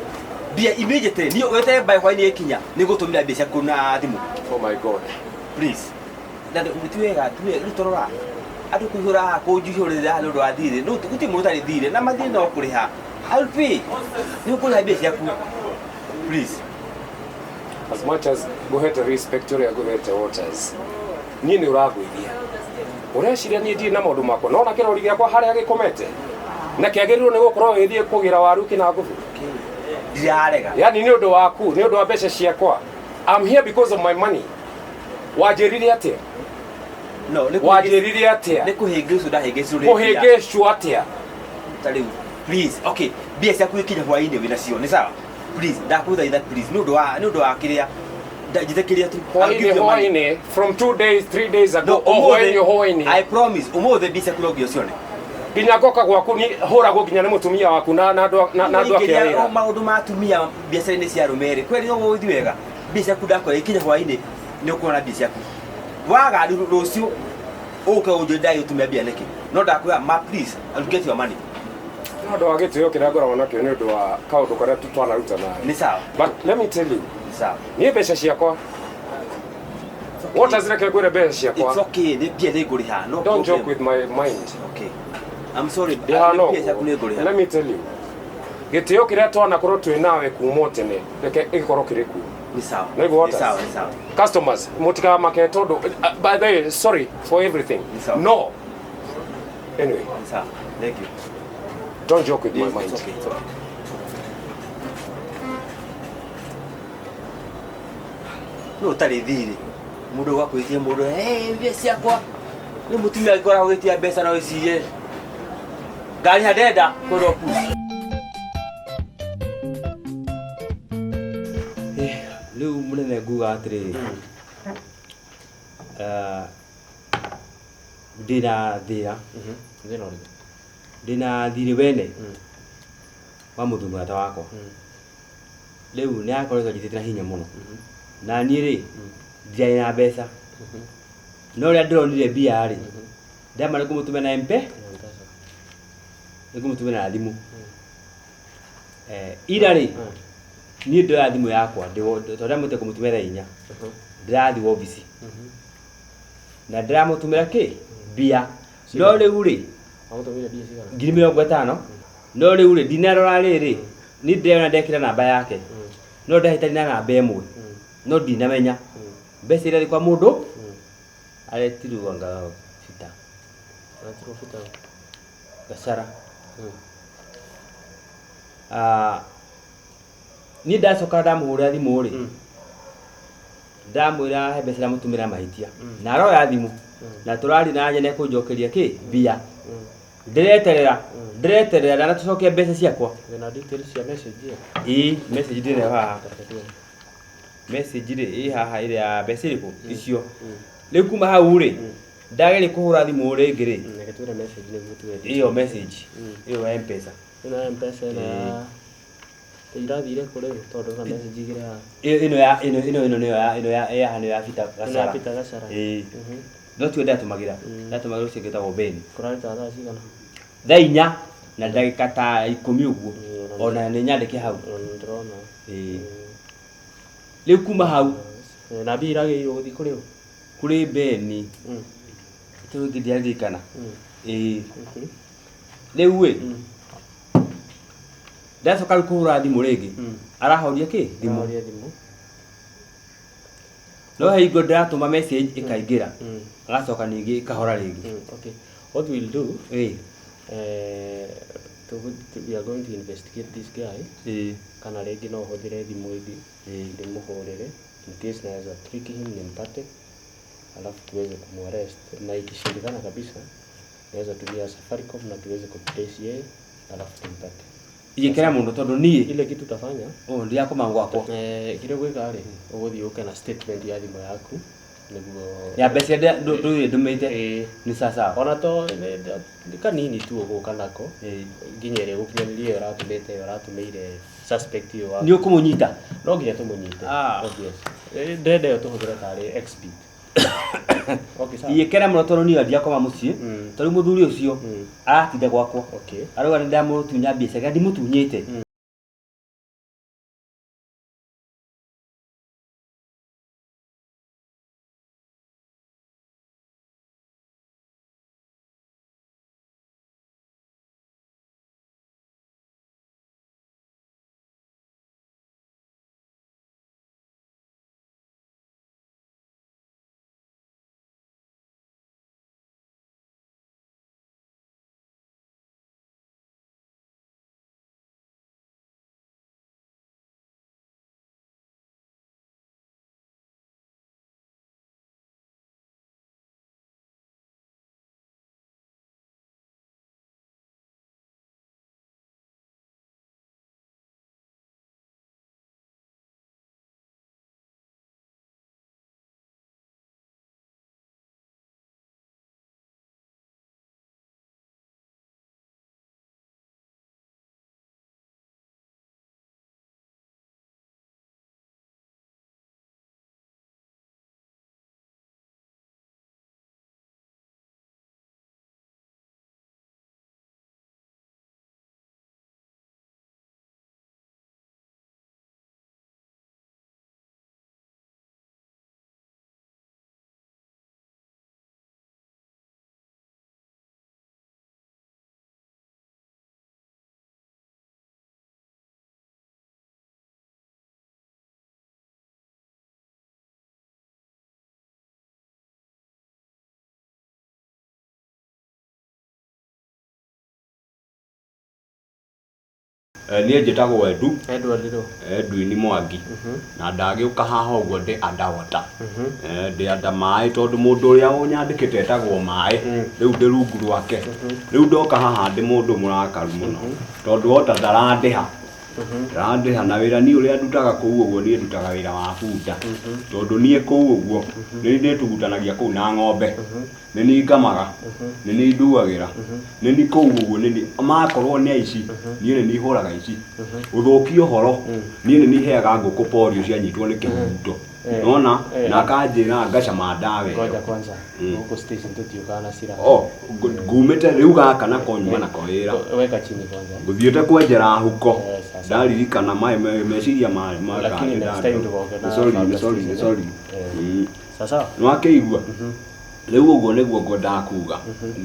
[SPEAKER 9] Mbia immediately, niĩ weterere mbae hwainĩ ĩkinya, nĩ ngũtũmĩra mbia ciaku na thimũ.
[SPEAKER 10] Oh my God.
[SPEAKER 9] Please. Na ti wega, ti wega, rĩu torora. Andũ kũihũra haha kũnjihũrĩrĩra haha nĩ ũndũ wa thirĩ. Nũ gũtirĩ mũndũ ũtarĩ thirĩ na mathirĩ no kũrĩha. I'll pay. Nĩ ũkũrĩha mbia ciaku. Please.
[SPEAKER 10] As much as nguhete respect ũrĩa nguhete Waters, niĩ nĩ ũrangũithia. Ũreciria niĩ ndirĩ na maũndũ makwa? Nona kĩrori gĩakwa harĩa gĩkomete? Na kĩagĩrĩirwo nĩ gũkorwo gĩgĩthiĩ kũgĩra waru kĩnangubu?
[SPEAKER 9] Ndirarega.
[SPEAKER 10] Yani nĩ ũndũ waku, nĩ ũndũ wa mbeca ciakwa. I'm here because of my money. Wanjĩrire atĩa?
[SPEAKER 9] No, nĩ
[SPEAKER 10] Wanjĩrire atĩa?
[SPEAKER 9] Nĩ kũhĩngĩcwo ndahĩngĩcwo rĩ.
[SPEAKER 10] Kũhĩngĩcwo atĩa?
[SPEAKER 9] Ta rĩu, please, okay, mbia ciaku ikinya hwainĩ wĩna cio, nĩ sawa? Please, ndakũthaitha please, nĩ ũndũ wa nĩ ũndũ wa kĩrĩa njĩtĩkĩria tu. I'll give
[SPEAKER 10] Hwainĩ
[SPEAKER 9] you money.
[SPEAKER 10] hwainĩ from 2 days 3 days ago
[SPEAKER 9] No,
[SPEAKER 10] o hwainĩ hwainĩ.
[SPEAKER 9] I promise, ũmũthĩ mbia ciaku no nginya ũcione.
[SPEAKER 10] Nginya ngoka gwaku ni hũragwo nginya nĩ mũtumia waku na na andũ na na andũ ake a
[SPEAKER 9] Ũraingĩria
[SPEAKER 10] wĩra.
[SPEAKER 9] maũndũ ma atumia biacara-inĩ cia arũme rĩ, kweri no gũgũthiĩ wega. Mbia ciaku ndakwĩra ikinya hwainĩ nĩ ũkuona mbia ciaku. Waga rĩu rũciũ ũke ũnjũrie ndagĩtũmĩra mbia nĩkĩ. No ndakwĩra ma please, I'll get your money.
[SPEAKER 10] Nĩ ũndũ wa gĩtĩo kĩrĩa ngoragwo nakĩo nĩ ũndũ wa kaũndũ karĩa twanaruta nawe.
[SPEAKER 9] Nĩ sawa.
[SPEAKER 10] But let me tell you.
[SPEAKER 9] Nĩ sawa.
[SPEAKER 10] Niĩ mbeca ciakwa. Waters reke ngwĩre mbeca ciakwa.
[SPEAKER 9] It's okay, nĩ mbia nĩ ngũrĩha. No
[SPEAKER 10] Don't
[SPEAKER 9] problem.
[SPEAKER 10] joke with my mind.
[SPEAKER 9] Okay. I'm sorry.
[SPEAKER 10] Ndĩhana
[SPEAKER 9] Mbia ciaku nĩ
[SPEAKER 10] ũguo.
[SPEAKER 9] ngũrĩha.
[SPEAKER 10] Let me tell you. Gĩtĩo kĩrĩa twanakorwo twĩ nawe kuma o tene reke gĩkorwo kĩrĩ kuo.
[SPEAKER 9] Nĩ sawa.
[SPEAKER 10] Nĩguo
[SPEAKER 9] Nĩ
[SPEAKER 10] Waters?
[SPEAKER 9] sawa, nĩ sawa.
[SPEAKER 10] Customers, mũtikamake tondũ by the way, sorry for everything. No. Anyway.
[SPEAKER 9] Nĩ sawa. Thank you.
[SPEAKER 10] Don't joke with my
[SPEAKER 9] It's
[SPEAKER 10] mind.
[SPEAKER 9] okay, it's okay. No ũtarĩ thirĩ mũndũ ũgakwĩtia mũndũ "Hey, mbia ciakwa nĩ mũtumia angĩkorwo agwĩtia mbeca no ĩcirie ngarĩha ndenda kwĩrwo push. Rĩu mũnene nguga atĩrĩrĩ, ndĩna thĩna
[SPEAKER 3] Thĩna ũrĩkũ?
[SPEAKER 9] Ndĩna thirĩ wene wa mũthuri mũrata wakwa. Rĩu nĩ akoretwo anjitĩte na hinya mũno na niĩ rĩ ndiarĩ na mbeca, no rĩrĩa ndĩronire mbia rĩ ndama nĩ ngũmũtũmĩra na mpe nĩ ngũmũtũmĩra na thimũ. Ira rĩ niĩ ndoya thimũ yakwa tondũ ndamũte kũmũtũmĩra thaa 4 ndĩrathiĩ wobici na ndĩramũtũmĩra kĩ mbia, no rĩu rĩ
[SPEAKER 3] Wamũtũmĩire mbia cigana?
[SPEAKER 9] 50,000. No rĩu rĩ ndinarora rĩrĩ niĩ ndĩrona ndekĩra namba yake no ndahĩtania na namba ĩmwe no ndinamenya mbeca irathiĩ kwa mũndũ aretirwo anga bita.
[SPEAKER 3] Aretirwo bita.
[SPEAKER 9] Gacara. Ah, niĩ ndacoka ndamũhũrĩra thimũ rĩ ndamwĩra he mbeca ndamũtũmĩra mahĩtia na aroya thimũ na tũraria na nyene kũnjokeria kĩ mbia ndĩreterera ndĩreterera ndanatũcokia mbeca ciakwa.
[SPEAKER 3] Wĩna details cia message ĩyo?
[SPEAKER 9] Ĩĩ, message ndĩnayo haha. Message rĩ ĩ haha ĩrĩa ya mbeca irĩkũ icio. Rĩu kuma hau rĩ ndageria kũhũra thimũ rĩngĩ rĩ
[SPEAKER 3] Reke twĩre message nĩguo tuge
[SPEAKER 9] ĩyo message ĩyo ya M-Pesa.
[SPEAKER 3] Ĩno ya M-Pesa ĩno ya irathire kũ rĩu tondũ na message igĩrĩ haha.
[SPEAKER 9] Ĩyo ĩno ya ĩno ĩno ĩno nĩyo ya ĩno ya ĩ haha nĩyo ya Peter
[SPEAKER 3] Ĩno ya
[SPEAKER 9] Gachara.
[SPEAKER 3] Peter Gachara.
[SPEAKER 9] Ĩĩ. No tiwe ndatũmagĩra. Ndatũmagĩra ũcio ũngĩ wĩtagwo Ben.
[SPEAKER 3] Kũrarĩ ta thaa cigana?
[SPEAKER 9] Thaa 4 na ndagĩka ta 10 ũguo. Ona nĩ nyandĩke hau.
[SPEAKER 3] Ndĩrona.
[SPEAKER 9] Ĩĩ. Rĩu kuma hau
[SPEAKER 3] Na mbia iragĩrĩirwo gũthiĩ kũrĩ ũ?
[SPEAKER 9] Kũrĩ Ben. Tondũ ingĩ ndiaririkana. Ĩĩ. Rĩu ĩ ndacoka rĩu kũhũra thimũ rĩngĩ arahoria kĩ thimũ.
[SPEAKER 3] Arahoria thimũ.
[SPEAKER 9] No he hingo ndĩratũma message ĩkaingĩra agacoka ningĩ ĩkahora rĩngĩ.
[SPEAKER 3] Okay. What we'll do
[SPEAKER 9] ĩĩ
[SPEAKER 3] eh, We are going to investigate this guy.
[SPEAKER 9] Ĩĩ.
[SPEAKER 3] Kana rĩngĩ no hũthĩre thimũ ĩngĩ ndĩmũhũrĩre in case naweza trick him nimpate, alafu tuweze kumuarrest, na ikishindikana kabisa naweza tumia Safaricom na tuweze kumtrace yeye alafu tumpate.
[SPEAKER 9] Ingĩkera mũndũ tondũ niĩ
[SPEAKER 3] ile kitu utafanya
[SPEAKER 9] oh ndiakoma gwakwa.
[SPEAKER 3] Eh, kĩrĩa ũgwĩka rĩ, ũgũthiĩ ũke na statement ya thimũ yaku nĩguo
[SPEAKER 9] Ya mbeca iria ndũire ndũmĩte nĩ sawa.
[SPEAKER 3] Ona to nĩ kanini tu ũgũka nako nginya ĩrĩa ĩgũkinyanĩria ĩyo ũratũmĩte ĩyo ũratũmĩire suspect ĩyo waku.
[SPEAKER 9] Nĩ ũkũmũnyita?
[SPEAKER 3] No nginya tũmũnyite. Obvious. Eh, ndĩrenda ĩyo tũhũthĩre tarĩ exhibit. Okay, sawa.
[SPEAKER 9] Ingĩkera mũno tondũ niĩ ndiakoma mũciĩ tondũ mũthuri ũcio aratinda gwakwa arauga nĩ ndamũtunya mbia ciake na ndimũtunyĩte.
[SPEAKER 7] Niĩ njĩtagwo Edu.
[SPEAKER 3] Edward rũ.
[SPEAKER 7] Edwin Mwangi. Na ndagĩũka haha ũguo ndĩ underwater. Ndĩ under maĩ tondũ mũndũ ũrĩa ũnyandĩkĩte etagwo maĩ. Rĩu ndĩ rungu rwake. Rĩu ndoka haha ndĩ mũndũ mũrakaru mũno tondũ ota ndarandĩha. Ndarandĩha na wĩra niĩ ũrĩa ndutaga kũu ũguo niĩ ndutaga wĩra wa bunda. Tondũ niĩ kũu ũguo nĩ ndĩtugutanagia kũu na ng'ombe. Nĩ niĩ ngamaga, nĩ niĩ nduagĩra, nĩ niĩ kũu ũguo nĩ niĩ makorwo nĩ aici niĩ nĩ niĩ hũraga aici. Gũthũkia ũhoro niĩ nĩ niĩ heaga ngũkũ polio cianyitwo nĩ kĩhuruto. Nona na akanjĩra ngacama ndawa ĩyo.
[SPEAKER 3] Ngoja kwanza. Gũkũ station tũtiũkaga na silaha.
[SPEAKER 7] Oh, ngumĩte rĩu gaka nako nyuma nako wĩra.
[SPEAKER 3] Weka chini kwanza.
[SPEAKER 7] Ngũthiĩte kwenjera huko ndaririkana maĩ meciria
[SPEAKER 3] Lakini next time ndũgoke na
[SPEAKER 7] sorry
[SPEAKER 3] banga
[SPEAKER 7] sorry
[SPEAKER 3] station,
[SPEAKER 7] sorry.
[SPEAKER 3] Sasa
[SPEAKER 7] Nĩwakĩigua rĩu ũguo nĩguo ngwendaga kuga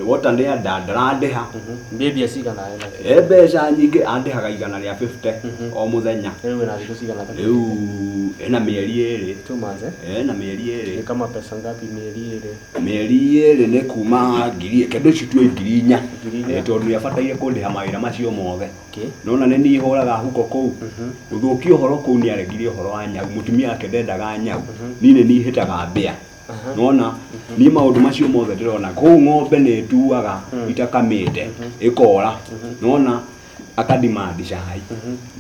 [SPEAKER 7] wota nĩ anda ndarandĩha.
[SPEAKER 3] Mbia mbia cigana ena?
[SPEAKER 7] E mbeca nyingĩ andĩhaga 150 o mũthenya.
[SPEAKER 3] Rĩu wĩna thikũ cigana?
[SPEAKER 7] Rĩu ena mĩeri ĩrĩ.
[SPEAKER 3] 2 months eh?
[SPEAKER 7] Ena mĩeri ĩrĩ.
[SPEAKER 3] Ni kama pesa ngapi mĩeri ĩrĩ?
[SPEAKER 7] Mĩeri ĩrĩ nĩ kuma ngiri kĩndũ ici tuĩ 4,000. Tondũ nĩ abataire kũndĩha mawĩra macio mothe. Nona nĩ niĩ hũraga huko kũu. Gũthũkia ũhoro kũu nĩ aregire ũhoro wa nyau. Mũtumia wake ndendaga nyau. Niĩ nĩ niĩ hĩtaga mbĩa. Nona niĩ maũndũ macio mothe ndĩrona kũu ng'ombe nĩ ĩtuaga itakamĩte ĩkora. Nona akadimandi cai.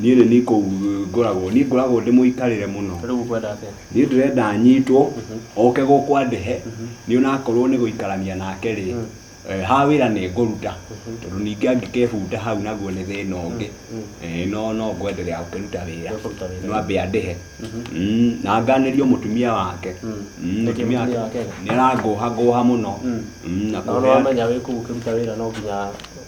[SPEAKER 7] Niĩ nĩ niĩ kũu ngoragwo niĩ ngoragwo ndĩmũikarĩre mũno.
[SPEAKER 3] Rĩu ũkwenda atĩa?
[SPEAKER 7] Niĩ ndĩrenda anyitwo oke gũkũ andĩhe niĩ onakorwo nĩ gũikarania nake rĩ ha wĩra nĩ ngũruta tondũ ningĩ angĩkebunda hau naguo nĩ thĩna ũngĩ. No no ngwenderea gũkĩruta wĩra no ambe andĩhe na nganĩrio mũtumia wake.
[SPEAKER 3] Mũtumia wake
[SPEAKER 7] nĩ arangũha ngũha mũno. Na
[SPEAKER 3] No nĩwamenya wĩ kũu ũkĩruta wĩra no nginya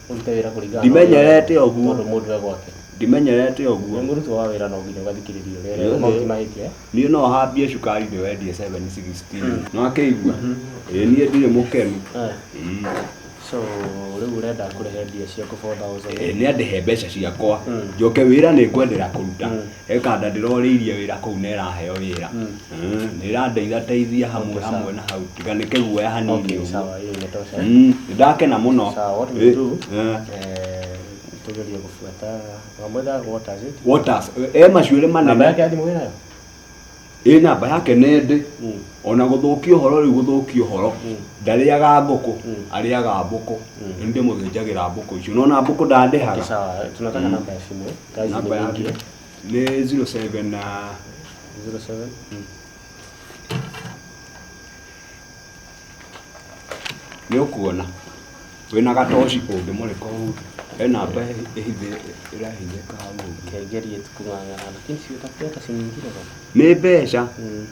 [SPEAKER 3] ũrute wĩra kũringana na
[SPEAKER 7] Ndimenyerete ũguo.
[SPEAKER 3] Tondũ mũndũ e gwake.
[SPEAKER 7] Ndimenyerete ũguo.
[SPEAKER 3] Wĩ mũrutwo wa wĩra no nginya ũgathikĩrĩria ũrĩa ũrerwo, mau ti mahĩtia.
[SPEAKER 7] Niĩ no hambie cukari ndĩwendie 716. Nĩwakĩigua? Ĩĩ niĩ ndirĩ mũkenu.
[SPEAKER 3] So rĩu ũrenda kũrehe mbia ciaku 4000.
[SPEAKER 7] Ĩĩ nĩ andĩhe mbeca ciakwa njoke wĩra nĩ ngwenderea kũruta. He kanda ndĩrorĩirie wĩra kũu na ĩraheo wĩra. Nĩ ĩrandeithia teithia hamwe hamwe na hau tiga nĩ kĩguoya hanini
[SPEAKER 3] Okay,
[SPEAKER 7] ũguo.
[SPEAKER 3] sawa, hiyo imetosha.
[SPEAKER 7] Nĩ ndakena mũno.
[SPEAKER 3] Sawa, what we do,
[SPEAKER 11] Tugerie gũbuata wamwetha Waters eh?
[SPEAKER 7] Waters e macuĩrĩ
[SPEAKER 11] Namba
[SPEAKER 7] manene
[SPEAKER 11] yake ya thimũ wĩnayo?
[SPEAKER 7] Ĩ namba yake nĩ ndĩ ona gũthũkia ũhoro rĩu gũthũkia ũhoro ndarĩaga ngũkũ arĩaga mbũkũ nĩ ndĩmũthĩnjagĩra mbũkũ icio nona mbũkũ ndandĩhaga.
[SPEAKER 11] Okay, sawa tunataka namba ya simu eh? Kazi ni
[SPEAKER 7] Namba
[SPEAKER 11] mingi
[SPEAKER 7] yake
[SPEAKER 11] eh?
[SPEAKER 7] nĩ 07 na
[SPEAKER 11] 07
[SPEAKER 7] nĩ ũkuona wĩna gatoci ũngĩmũrĩka ũguo he namba ĩhithĩ ĩrahinyĩka hau ũguo.
[SPEAKER 11] Ngerie tu kung'ang'ana lakini si utafute hata simu nyingine bwana.
[SPEAKER 7] Nĩ mbeca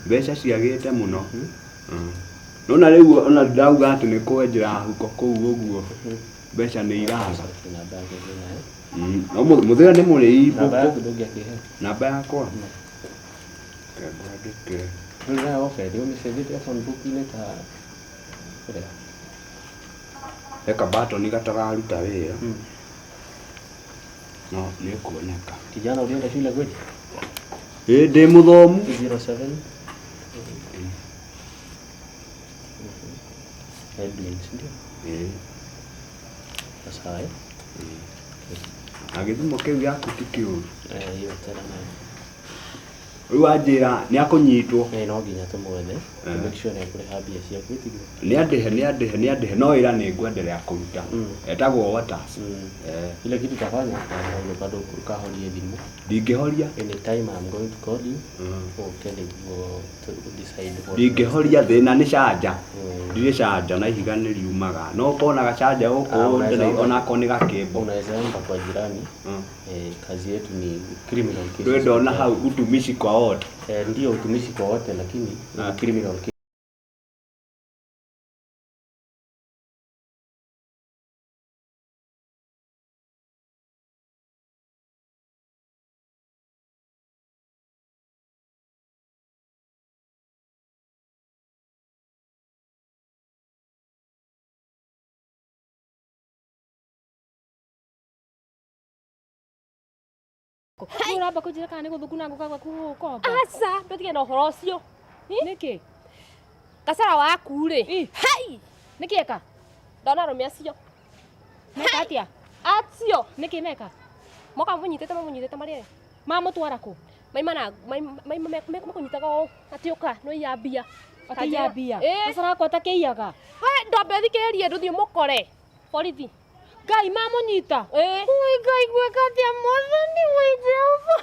[SPEAKER 7] mbeca ciagĩte mũno. Nona rĩu ona ndauga atĩ nĩ kwenjera huko kũu ũguo mbeca nĩ iraga.
[SPEAKER 11] Namba yake wĩnayo?
[SPEAKER 7] No mũthenya nĩ mũrĩi
[SPEAKER 11] Namba
[SPEAKER 7] mbũkũ.
[SPEAKER 11] yaku ndũngĩakĩhe?
[SPEAKER 7] Namba yakwa. Reke ngwandĩkĩre.
[SPEAKER 11] Rĩu nayo obe ũmĩcĩvĩte phone book-inĩ ta ũrĩa?
[SPEAKER 7] He kabatoni gatararuta wĩra no nĩ kuoneka.
[SPEAKER 11] Kijana ulienda shule kweli?
[SPEAKER 7] Ĩ ndĩ mũthomu.
[SPEAKER 11] 07 Edwin, si ndio?
[SPEAKER 7] Ĩ.
[SPEAKER 11] Sasa eh?
[SPEAKER 7] Na gĩthimo kĩu gĩaku ti kĩũru.
[SPEAKER 11] Eh, hiyo tena nayo.
[SPEAKER 7] Rĩu wanjĩra nĩ akũnyitwo.
[SPEAKER 11] Eh, no nginya tũmwethe. To make sure nĩ ekũrĩha mbia ciaku tiguo?
[SPEAKER 7] Nĩ andĩhe nĩ andĩhe nĩ andĩhe no wĩra nĩ ngwendelea kũruta. Etagwo Waters. Eh.
[SPEAKER 11] Ile kitu utafanya na bado ukahorie thimũ.
[SPEAKER 7] Ndingĩhoria.
[SPEAKER 11] Anytime I'm going to call you, ũke nĩguo to decide what
[SPEAKER 7] Ndingĩhoria thĩna nĩ canja. Ndirĩ canja na ihiga nĩ riumaga. No ũkona gacanja
[SPEAKER 11] Ah,
[SPEAKER 7] gũkũ
[SPEAKER 11] unaweza omba-
[SPEAKER 7] onako nĩ gakĩmbo.
[SPEAKER 11] Unaweza omba kwa jirani. Eh, kazi yetu ni criminal cases.
[SPEAKER 7] Ndũĩ ndona hau utumishi kwa wote.
[SPEAKER 11] Eh, ndio utumishi kwa wote lakini ni criminal cases.
[SPEAKER 12] Ũramba kũnjĩra kana nĩ gũthukuna ngũka gwaku gũgũkomba?
[SPEAKER 1] Aca, ndũtige na ũhoro ũcio.
[SPEAKER 12] Nĩkĩ?
[SPEAKER 1] Gacara waku rĩ. Hai!
[SPEAKER 12] Nĩkĩ eka?
[SPEAKER 1] Ndona arũme acio.
[SPEAKER 12] Meka atĩa?
[SPEAKER 1] Acio.
[SPEAKER 12] Nĩkĩ meka?
[SPEAKER 1] Moka mamũnyitĩte mamũnyitĩte marĩ erĩ.
[SPEAKER 12] Mamũtwara kũ?
[SPEAKER 1] Maima na maima makũnyitaga ũũ atĩ ũka nĩ ũiya mbia.
[SPEAKER 12] Akĩiya mbia?
[SPEAKER 1] Ĩ.
[SPEAKER 12] Gacara gakwa ta kĩiyaga?
[SPEAKER 1] We ndambe thikĩrĩrie ndũthiĩ mũkore. Borithi.
[SPEAKER 12] Ngai mamũnyita?
[SPEAKER 1] Ĩ.
[SPEAKER 12] Ui Ngai gwĩka atĩa mwathani wĩ Jehova.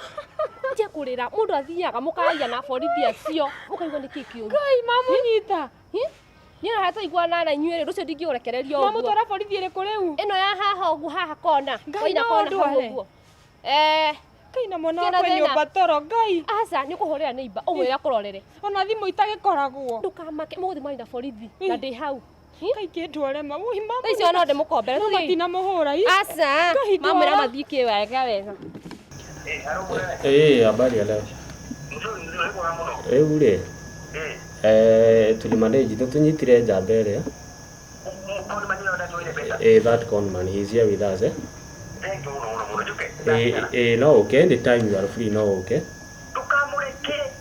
[SPEAKER 1] Nje kũrĩra mũndũ athiaga mũkaria na borithi acio mũkaigua nĩkĩ kĩũru.
[SPEAKER 12] Ngai mamũnyita?
[SPEAKER 1] Niĩ ona hataiguana na inyuĩ rĩ ũndũ ũcio ndingĩũrekereria ũguo.
[SPEAKER 12] Mamũtwara borithi ĩrĩkũ rĩu?
[SPEAKER 1] Ĩno ya haha ũguo haha kona.
[SPEAKER 12] Ngai
[SPEAKER 1] Waina
[SPEAKER 12] no
[SPEAKER 1] kona hau
[SPEAKER 12] ũndware.
[SPEAKER 1] ũguo. Eh.
[SPEAKER 12] Ngai na mwana
[SPEAKER 1] Kĩna
[SPEAKER 12] wakwa
[SPEAKER 1] thĩna.
[SPEAKER 12] nyũmba toro Ngai.
[SPEAKER 1] Aca nĩ ũkũhũrĩra neighbor ũmwĩre akũrorere.
[SPEAKER 12] Ona thimũ itagĩkoragwo.
[SPEAKER 1] Ndũkamake mũgũthiĩ mwarie na borithi na ndĩ hau.
[SPEAKER 12] Ngai kĩndware ma. Ui mama.
[SPEAKER 1] Thaa icio no ndĩmũkombere
[SPEAKER 12] No
[SPEAKER 1] tũthiĩ.
[SPEAKER 12] matinamũhũra i.
[SPEAKER 1] Aca
[SPEAKER 12] Ngai
[SPEAKER 1] mamwĩra
[SPEAKER 12] ndwara.
[SPEAKER 1] mathiĩ kĩwega wega.
[SPEAKER 11] Eh, habari ya leo. Rĩu rĩ eh tulimanage tũtũnyitire njamba ĩrĩa. Eh, that con man he's here with us eh. Eh, eh, no okay, anytime you are free no okay.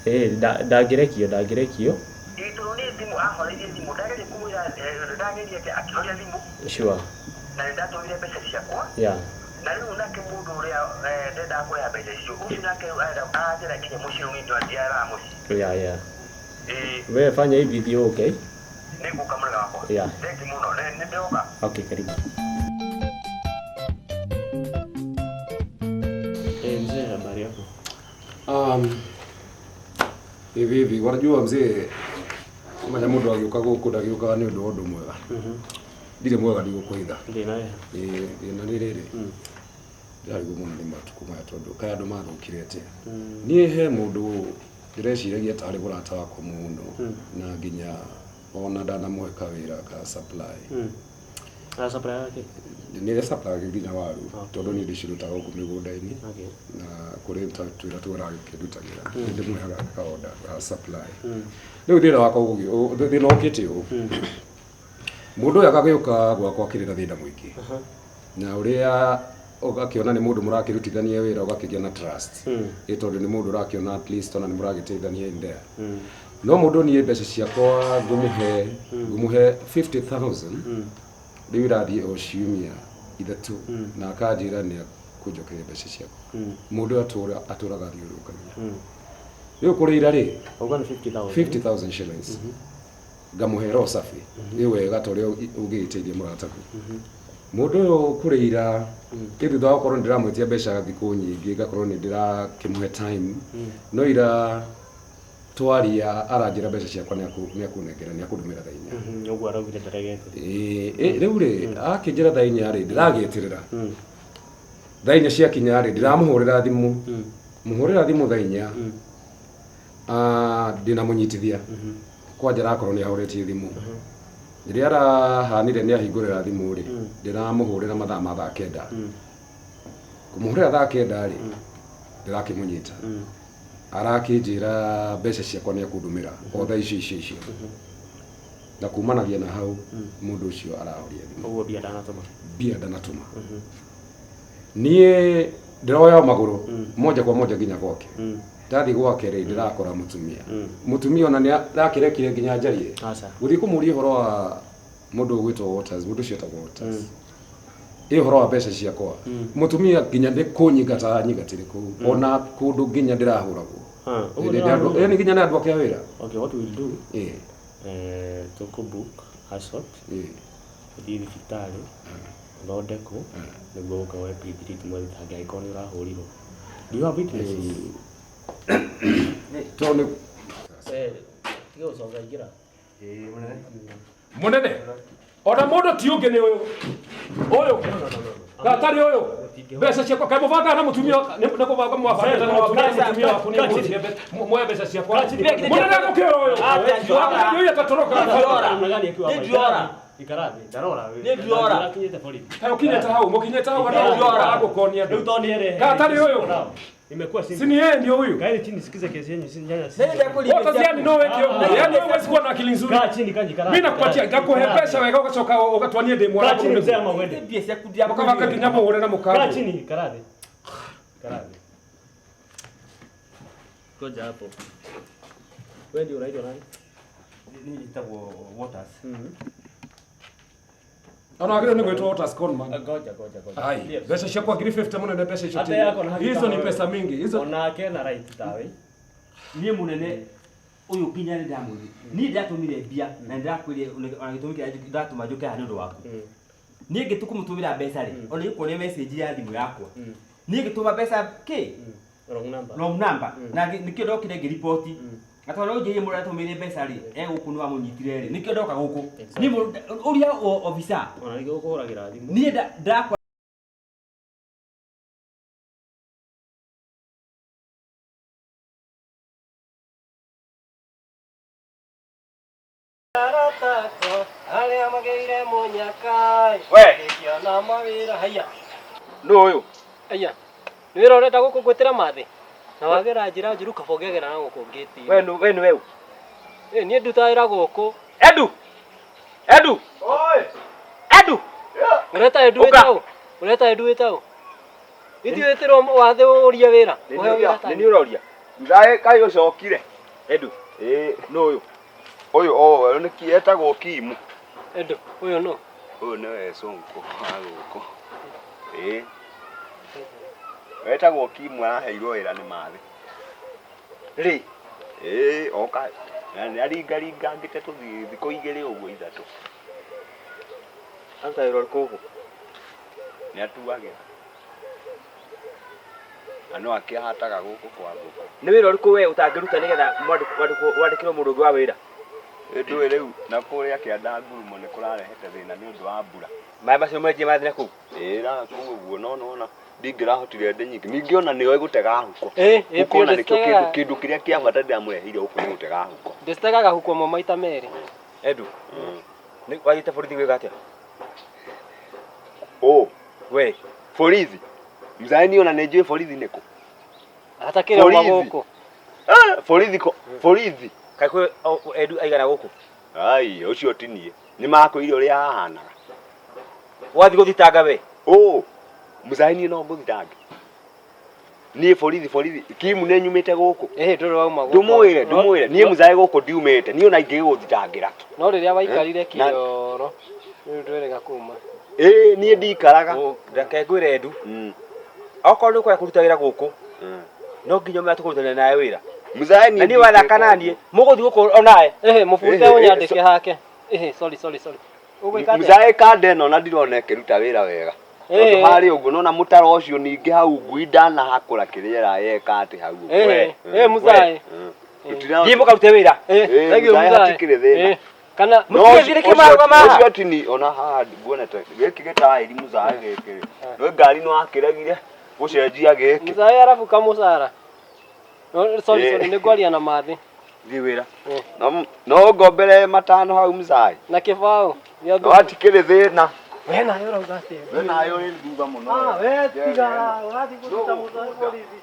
[SPEAKER 11] Eh, ndangĩrekio ndangĩrekio. Sure. Yeah.
[SPEAKER 6] Na rĩu nake mũndũ ũrĩa ndendaga kũrĩha mbeca icio ũcio nake rĩu arenda aranjĩra nginya mũciĩ rĩu niĩ ndiaraga mũciĩ.
[SPEAKER 11] Yeah, yeah. Wewe fanya hivi thiĩ okay.
[SPEAKER 6] Nĩngũka mũrega wakwa.
[SPEAKER 11] Yeah.
[SPEAKER 6] Thengi mũno nĩ ndĩroka.
[SPEAKER 11] Okay, karibu. Eh, mzee habari yako?
[SPEAKER 10] Hivi hivi wanajua mzee manya mũndũ agĩũka gũkũ ndagĩũkaga nĩ ũndũ wa ũndũ mwega. Ndirĩ mwega ndigũkũhitha.
[SPEAKER 11] Thĩna ĩ?
[SPEAKER 10] Thĩna nĩ rĩrĩ ndĩrarigwo mũno nĩ matukũ maya tondũ kaĩ andũ mathũkire atĩa. Niĩ he mũndũ ndĩreciragia tarĩ mũrata wakwa mũno na nginya ona ndanamũhe kawĩra ka supply.
[SPEAKER 11] Ah, supply yake?
[SPEAKER 10] Nĩ supply nginya waru tondũ niĩ ndĩcirutaga gũkũ mĩgũnda-inĩ na kũrĩ ta twĩra tũragĩkĩndutagĩra nĩ ndĩmũheaga kaoda ga supply. Rĩu thĩna wakwa thĩna ũkĩte ũũ mũndũ ũyũ agagĩũka gwakwa akĩrĩ na thĩna mũingĩ na ũrĩa ũgakĩona nĩ mũndũ mũrakĩrutithania wĩra ũgakĩgĩa na trust ĩ tondũ nĩ mũndũ ũrakĩona at least ona nĩ mũragĩteithania in there no mũndũ niĩ mbeca ciakwa ngũmũhe ngũmũhe 50,000 rĩu irathiĩ o ciumia ithatũ na akanjĩra nĩ kũnjokeria mbeca ciakwa. Mũndũ ũyũ atũra atũraga athiũrũrũkagia. Rĩu kũrĩ ira rĩ,
[SPEAKER 11] Auga nĩ 50,000.
[SPEAKER 10] 50,000 shillings ngamũhe roho safi ĩ wega ta ũrĩa ũngĩgĩteithia mũratagu. Mũndũ ũyũ kũrĩ ira ĩ thutha wa gũkorwo nĩ ndĩramwĩtia mbeca thikũ nyingĩ, ngakorwo nĩ ndĩrakĩmũhe time, no ira twaria aranjĩra mbeca ciakwa nĩ akũnengera, nĩ akũndũmĩra thaa 4.
[SPEAKER 11] Ũguo araugire ndaregete.
[SPEAKER 10] Ĩĩ, rĩu rĩ akĩnjĩra thaa 4 rĩ, ndĩragĩeterera thaa 4 ciakinya rĩ, ndĩramũhũrĩra thimũ, mũhũrĩra thimũ thaa 4. Ah, ndĩna mũnyitithia kwanja arakorwo nĩ ahoretie thimũ. Rĩrĩa arahanire nĩ ahingũrĩra thimũ rĩ, ndĩramũhũrĩra mathaa ma thaa 9. Kũmũhũrĩra thaa 9 rĩ, ndĩrakĩmũnyita, arakĩnjĩra mbeca ciakwa nĩ akũndũmĩra o thaa icio icio icio, na kumanagia na hau mũndũ ũcio arahoria thimũ.
[SPEAKER 11] Ũguo mbia ndanatũma.
[SPEAKER 10] Mbia ndanatũma. Niĩ ndĩroya magũrũ moja kwa moja nginya gwake. Ndathiĩ gwake rĩ, ndĩrakora mũtumia, mũtumia ona nĩ arakĩrekire nginya njarie.
[SPEAKER 11] Aca.
[SPEAKER 10] Gũthiĩ kũmũria ũhoro wa mũndũ ũgwĩtwo Waters, mũndũ ũcio etagwo Waters, ĩ ũhoro wa mbeca ciakwa, mũtumia nginya nĩ kũnyingata aranyingatire kũu, ona kũndũ nginya ndĩrahũragwo.
[SPEAKER 11] Ũguo
[SPEAKER 10] Nĩ andũ
[SPEAKER 11] nĩrahũrwo?
[SPEAKER 10] ĩ, nĩ nginya nĩ andũ ake a wĩra.
[SPEAKER 11] Okay, what we'll do,
[SPEAKER 10] Ĩ.
[SPEAKER 11] Tũkũ book assault,
[SPEAKER 10] Ĩ.
[SPEAKER 11] Ũthiĩ thibitarĩ, ũthondekwo, nĩguo ũke woe P3 tũmwe thitange angĩkorwo nĩ ũrahũrirwo. Do you have witnesses?
[SPEAKER 10] Tondũ nĩ
[SPEAKER 11] Tiga gũcoka ingĩra.
[SPEAKER 10] Mũnene ona mũndũ ti ũngĩ nĩ ũyũ ũyũ gatarĩ ũyũ mbeca ciakwa kaĩ mũbangaga na mũtumia nĩ kũbanga mwabangĩte na mũtumia waku nĩ mũtie muoye mbeca ciakwa mũnene gũkĩra ũyũ ũyũ atatoroka.
[SPEAKER 11] Ikara thĩ, ndarora.
[SPEAKER 9] Nĩ ndiora.
[SPEAKER 11] Ndakinyĩte borithi.
[SPEAKER 10] Kaĩ ũkinyĩte hau, mũkinyĩte hau
[SPEAKER 11] Ndiora.
[SPEAKER 10] agũkonia
[SPEAKER 11] Rĩu tondũ nĩerehe.
[SPEAKER 10] Gatarĩ ũyũ.
[SPEAKER 11] Imekuwa simple.
[SPEAKER 10] Si ni yeye ndio huyu.
[SPEAKER 11] Kaeni chini sikize kesi yenu, si nyanya si.
[SPEAKER 10] Waters, yani no weke ũguo. Yani wewe huwezi kuwa na akili nzuri.
[SPEAKER 11] Kaa chini kanji kara.
[SPEAKER 10] Mimi nakupatia ngakuhe pesa wega ugacoka ugatwanie ndĩ mwana.
[SPEAKER 11] Kaa chini mzee ama uende.
[SPEAKER 9] Mbia ciaku ndia
[SPEAKER 10] Mũkabanga nginya mũhũre na mũkambo.
[SPEAKER 11] Kaa chini karathi. Karathi. Ngoja hapo. Wewe ndio unaitwa nani?
[SPEAKER 9] Niĩ njĩtagwo Waters.
[SPEAKER 10] Ona wagĩrĩirwo nĩ gwĩtwo Waters Conman.
[SPEAKER 11] Ngoja ngoja ngoja.
[SPEAKER 10] Ai, mbeca ciakwa ngiri 50 mũnene, mbeca icio
[SPEAKER 11] Hata
[SPEAKER 10] ti.
[SPEAKER 11] yako na haki
[SPEAKER 10] Hizo
[SPEAKER 11] kama
[SPEAKER 10] ni
[SPEAKER 11] wewe.
[SPEAKER 10] pesa mingi. Hizo
[SPEAKER 11] Onake na right tawe.
[SPEAKER 9] Niĩ mũnene ũyũ nginya nĩ ndamwĩrire niĩ ndĩratũmire mbia na nĩndĩrakwĩrire ona gĩtũmi kĩrĩa ndatũma njũke haha nĩ ũndũ waku. Niĩ ngĩtũkũmũtũmĩra mbeca rĩ, ona nĩũkuonia message ya thimũ yakwa niĩ ngĩtũma mbeca kĩ
[SPEAKER 11] Wrong number.
[SPEAKER 9] Wrong number na nĩkĩo ndokire ngĩriboti na tondũ ũnjĩrire mũndũ aratũmĩire mbeca rĩ e gũkũ nĩ wamũnyitire rĩ, nĩkĩo ndoka gũkũ niĩ ũria officer.
[SPEAKER 11] Ona nĩkĩo gũkũhũragĩra thimũ.
[SPEAKER 9] Niĩ ndakwa
[SPEAKER 3] Aratakwa arĩa magĩire mũnyaka
[SPEAKER 9] We.
[SPEAKER 3] gĩkĩona mawĩra haiya.
[SPEAKER 9] Nũ ũyũ?
[SPEAKER 3] Aya, nĩ wĩra ũrenda gũkũ ngwĩtĩra mathĩ na wagera njĩra njũru kaba ũngĩagera na gũkũ ngĩti.
[SPEAKER 9] We nũ we nĩ weũ?
[SPEAKER 3] Ĩ, niĩ ndutaga wĩra gũkũ.
[SPEAKER 9] Edu, Edu.
[SPEAKER 7] Oi.
[SPEAKER 9] Edu.
[SPEAKER 3] Ũreta Edu
[SPEAKER 9] Ũka.
[SPEAKER 3] wĩta ũ? Ũreta Edu wĩta ũ? Ithuĩ wĩtĩrwo wathe ũrie wĩra. Ũheo wĩra ta
[SPEAKER 9] Nĩ niĩ ũroria.
[SPEAKER 7] Ngaĩ kaĩ ũcokire.
[SPEAKER 9] Edu.
[SPEAKER 7] Ĩĩ.
[SPEAKER 9] Nũ ũyũ?
[SPEAKER 7] Ũyũ o nĩ ki etagwo Kimu.
[SPEAKER 3] Edu, ũyũ nũ?
[SPEAKER 7] Ũyũ nĩwe cũnkũ wa gũkũ. Ĩĩ. Wetagwo Kimu araheirwo wĩra nĩ mathĩ.
[SPEAKER 9] Rĩ.
[SPEAKER 7] Ĩĩ, oka na nĩ aringaringangĩte tũthiĩ thikũ 2 ũguo 3.
[SPEAKER 9] Aruta wĩra ũrĩkũ gũkũ?
[SPEAKER 7] Nĩ atuagĩra. Na no akĩhataga gũkũ kwa ngũkũ.
[SPEAKER 9] Nĩ wĩra ũrĩkũ we ũtangĩruta nĩgetha wandĩkĩrwo mũndũ ũngĩ wa wĩra?
[SPEAKER 7] Ndũĩ rĩu na kũrĩa kĩanda ngurumo nĩ kũrarehete thĩna nĩ ũndũ wa mbura.
[SPEAKER 9] Maĩ macio mwenjie mathĩ na kũu?
[SPEAKER 7] Ĩĩ na kũu ũguo no nona ndingĩrahotire ndĩ nyingĩ. Ningĩ ona nĩoĩ gũtega huko.
[SPEAKER 3] Ĩ, ĩ,
[SPEAKER 7] Huko ona
[SPEAKER 3] biũ
[SPEAKER 7] nĩkĩo
[SPEAKER 3] ndĩcitegaga.
[SPEAKER 7] kĩndũ kĩrĩa kĩa bata ndĩramũreheire gũkũ nĩ gũtega huko.
[SPEAKER 3] Ndĩcitegaga huko ĩmwe maita merĩ.
[SPEAKER 9] Edu. Nĩ wathiĩte borithi gwĩka atĩa?
[SPEAKER 7] Ũ.
[SPEAKER 9] We.
[SPEAKER 7] Borithi. Mzae niĩ ona nĩ njũĩ borithi nĩ kũ.
[SPEAKER 3] Atakĩrĩ uma
[SPEAKER 7] Borithi.
[SPEAKER 3] gũkũ.
[SPEAKER 7] Ah, borithi ko borithi.
[SPEAKER 9] Kaĩ kwĩ Edu aigana gũkũ?
[SPEAKER 7] Ai, ũcio ti niĩ. Nĩ makwĩire ũrĩa hahanaga.
[SPEAKER 9] Wathiĩ gũthitanga we?
[SPEAKER 7] Ũ. Mzae niĩ no ngũthitange. Niĩ borithi borithi Kimu nĩ nyumĩte gũkũ.
[SPEAKER 3] Ĩ, ndũrĩ wauma gũkũ.
[SPEAKER 7] Ndũmwĩre ndũmwĩre niĩ mzae gũkũ ndiumĩte niĩ ona ingĩgũthitangĩra.
[SPEAKER 3] No rĩrĩa waikarire
[SPEAKER 7] Na-
[SPEAKER 3] kĩoro rĩu ndwĩrĩga kuma.
[SPEAKER 7] Ĩĩ niĩ ndikaraga.
[SPEAKER 9] Reke ngwĩre Edu. Okorwo nĩ ũkwenda kũruta wĩra gũkũ, no nginya ũmenye tũkũrutania nawe wĩra.
[SPEAKER 7] Mzae
[SPEAKER 9] Na niĩ wathaka naniĩ, mũgũthiĩ gũkũ onawe.
[SPEAKER 3] Ehe, mũbute ũnyandĩke hake. Ehe, sorry sorry sorry. Ũgwĩka atĩa?
[SPEAKER 7] Mzae kanda ĩno na ndirona ĩkĩruta wĩra wega.
[SPEAKER 3] Ĩĩ.
[SPEAKER 7] Tondũ harĩ ũguo nona mũtaro ũcio ningĩ hau ngui ndanahakũra kĩrĩa ĩrayeka atĩ hau ũguo.
[SPEAKER 3] Ĩĩ, ĩĩ, Mzae.
[SPEAKER 9] Thiĩ mũkarute wĩra.
[SPEAKER 7] Ĩĩ,
[SPEAKER 3] Thank you,
[SPEAKER 7] Mzae
[SPEAKER 3] Mzae.
[SPEAKER 7] hatikĩrĩ thĩna.
[SPEAKER 3] Ĩĩ, Kana
[SPEAKER 7] No
[SPEAKER 9] Mũtigethire
[SPEAKER 7] ũcio-
[SPEAKER 9] kĩmarũgama haha.
[SPEAKER 7] ũcio tini ona haha nguona ta gĩkĩ gĩtaĩri Mzae gĩkĩ rĩ. Nĩ ngari no akĩregire gũcenjia gĩkĩ.
[SPEAKER 3] Mzae arabu kamũcara. No, sorry
[SPEAKER 7] Ĩĩ.
[SPEAKER 3] sorry, nĩ ngwaria na mathi.
[SPEAKER 9] Thiĩ wĩra.
[SPEAKER 7] No ngombere matano hau Mzae.
[SPEAKER 3] Na kĩbaũ. gĩa
[SPEAKER 7] No
[SPEAKER 3] thubu.
[SPEAKER 7] hatikĩrĩ thĩna.
[SPEAKER 3] We nawe ũrauga atĩa?
[SPEAKER 7] We nawe ũrĩ thutha mũno.
[SPEAKER 3] Ah, we tiga, ũrathiĩ kũruta mũzae borithi.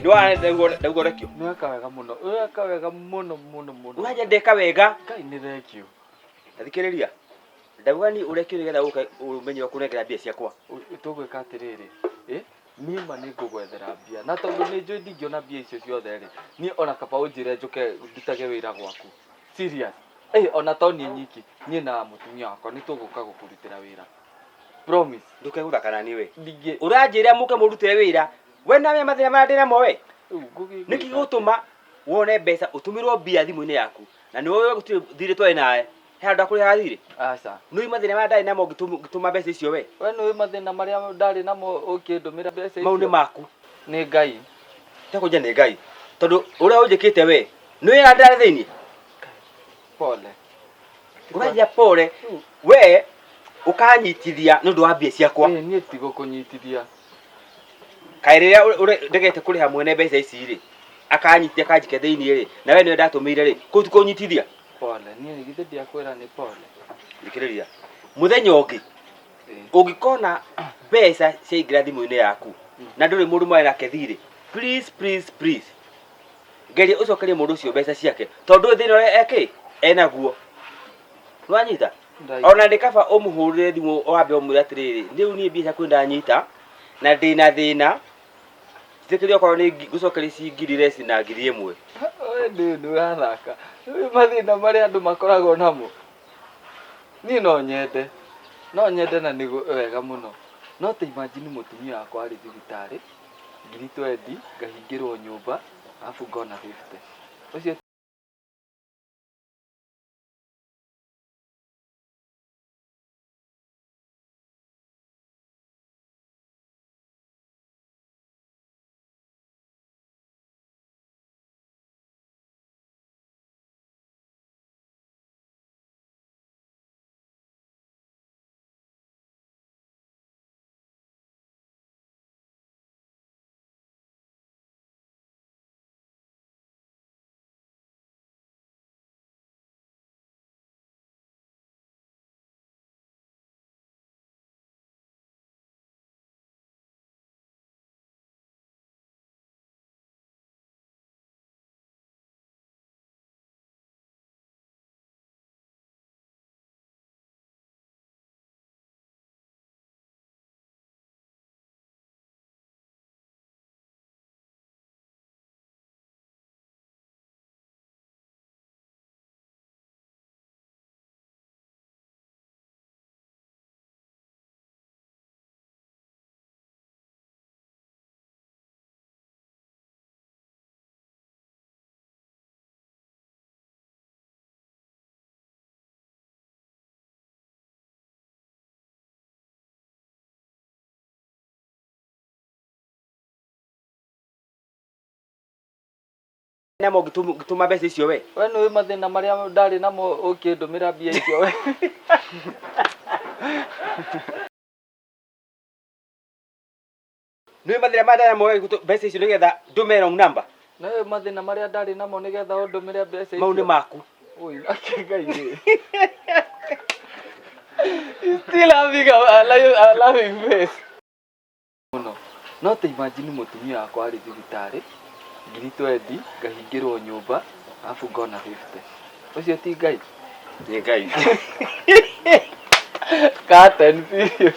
[SPEAKER 9] Nĩ wa ndauga ũrekio.
[SPEAKER 2] Nĩ weka wega mũno. Weka wega mũno mũno mũno.
[SPEAKER 9] Ũranja ndeka wega.
[SPEAKER 2] Ngai nĩ thengio.
[SPEAKER 9] Ta thikĩrĩria. Ndauga ni ũrekio nĩgetha ũke ũmenye kũnengera mbia ciakwa.
[SPEAKER 2] Tũgwĩka atĩrĩrĩ, ĩ niĩ ma nĩ ngũgwethera mbia na tondũ nĩ njũĩ ndingĩona mbia icio ciothe rĩ, niĩ ona kaba ũnjĩre njũke ndutage wĩra gwaku. Serious. Ĩ ona to niĩ nyiki, niĩ na mũtumia wakwa nĩ tũgũka gũkũrutĩra wĩra. Promise.
[SPEAKER 9] Ndũke gũthaka na niĩ we.
[SPEAKER 2] Ndingĩ.
[SPEAKER 9] Ũranjĩra mũke mũrutĩre wĩra. We nawe mathĩna marĩa ndĩnamo we. Nĩkĩ gĩgũtũma wone mbeca ũtũmĩrwo mbia thimũ-inĩ yaku na nĩ ũĩ gũtirĩ thirĩ twarĩ nawe he handũ akũrĩhaga thirĩ?
[SPEAKER 2] Aca.
[SPEAKER 9] Nĩ ũĩ mathĩna marĩa ndarĩ namo ngĩtũma mbeca icio we?
[SPEAKER 2] We nĩ ũĩ mathĩna marĩa ndarĩ namo ũkĩndũmĩra mbeca icio?
[SPEAKER 9] Mau nĩ maku.
[SPEAKER 2] Nĩ Ngai.
[SPEAKER 9] Tekũnja nĩ Ngai. Tondũ ũrĩa ũnjĩkĩte we, nĩ ũĩ harĩa ndarĩ thĩinĩ?
[SPEAKER 2] Pole.
[SPEAKER 9] Ũranjia pole. We ũkanyitithia nĩ ũndũ wa mbia ciakwa.
[SPEAKER 2] Ĩĩ niĩ tigũkũnyitithia.
[SPEAKER 9] Kaĩ rĩrĩa ndegete kũrĩha mwene mbeca ici rĩ, akanyitithia akanjikia thĩinĩ rĩ, na we nĩwe ndatũmĩire rĩ, kũu ti kũnyitithia?
[SPEAKER 2] Pole, niĩ githĩ ndiakwĩra nĩ pole.
[SPEAKER 9] Thikĩrĩria. Mũthenya ũngĩ ũngĩkona mbeca ciaingĩra thimũ-inĩ yaku na ndũrĩ mũndũ marĩ nake thirĩ, please please please geria ũcokerie mũndũ ũcio mbeca ciake tondũ ndũĩ thĩna ũrĩa ekĩ enaguo. Nĩwanyita? Ona nĩ kaba ũmũhũrĩre thimũ wambe ũmwĩre atĩrĩrĩ, rĩu niĩ mbia ciaku nĩndanyita na ndĩna thĩna njĩtĩkĩrie okorwo nĩ ngũcokeria ici ngiri less na 1000.
[SPEAKER 2] We ndũĩ nĩ ũrathaka. Nĩũĩ mathĩna marĩa andũ makoragwo namo. Niĩ no nyende. No nyende na nĩ wega mũno. No ta imagine mũtumia wakwa arĩ thibitarĩ, 20,000, ngahingĩrwo nyũmba, arabu ngona 50. Ũcio
[SPEAKER 9] Namo ngĩtũma mbeca icio we.
[SPEAKER 2] We nĩũĩ mathĩna marĩa ndarĩ namo ũkĩndũmĩra mbia icio we.
[SPEAKER 9] Nĩũĩ mathĩna marĩa ndarĩ namo we mbeca icio nĩgetha ndũme wrong number.
[SPEAKER 2] Nĩũĩ mathĩna marĩa ndarĩ namo nĩgetha ũndũmĩre mbeca icio.
[SPEAKER 9] Mau nĩ maku.
[SPEAKER 2] Oi, nake Ngai rĩ. He's still having a laughing face. Mũno. No ta imagine mũtumia wakwa arĩ thibitarĩ, 20,000, ngahingĩrwo nyũmba, arabu ngona 50. Ũcio ti Ngai?
[SPEAKER 9] Nĩ Ngai.
[SPEAKER 2] Curtain period.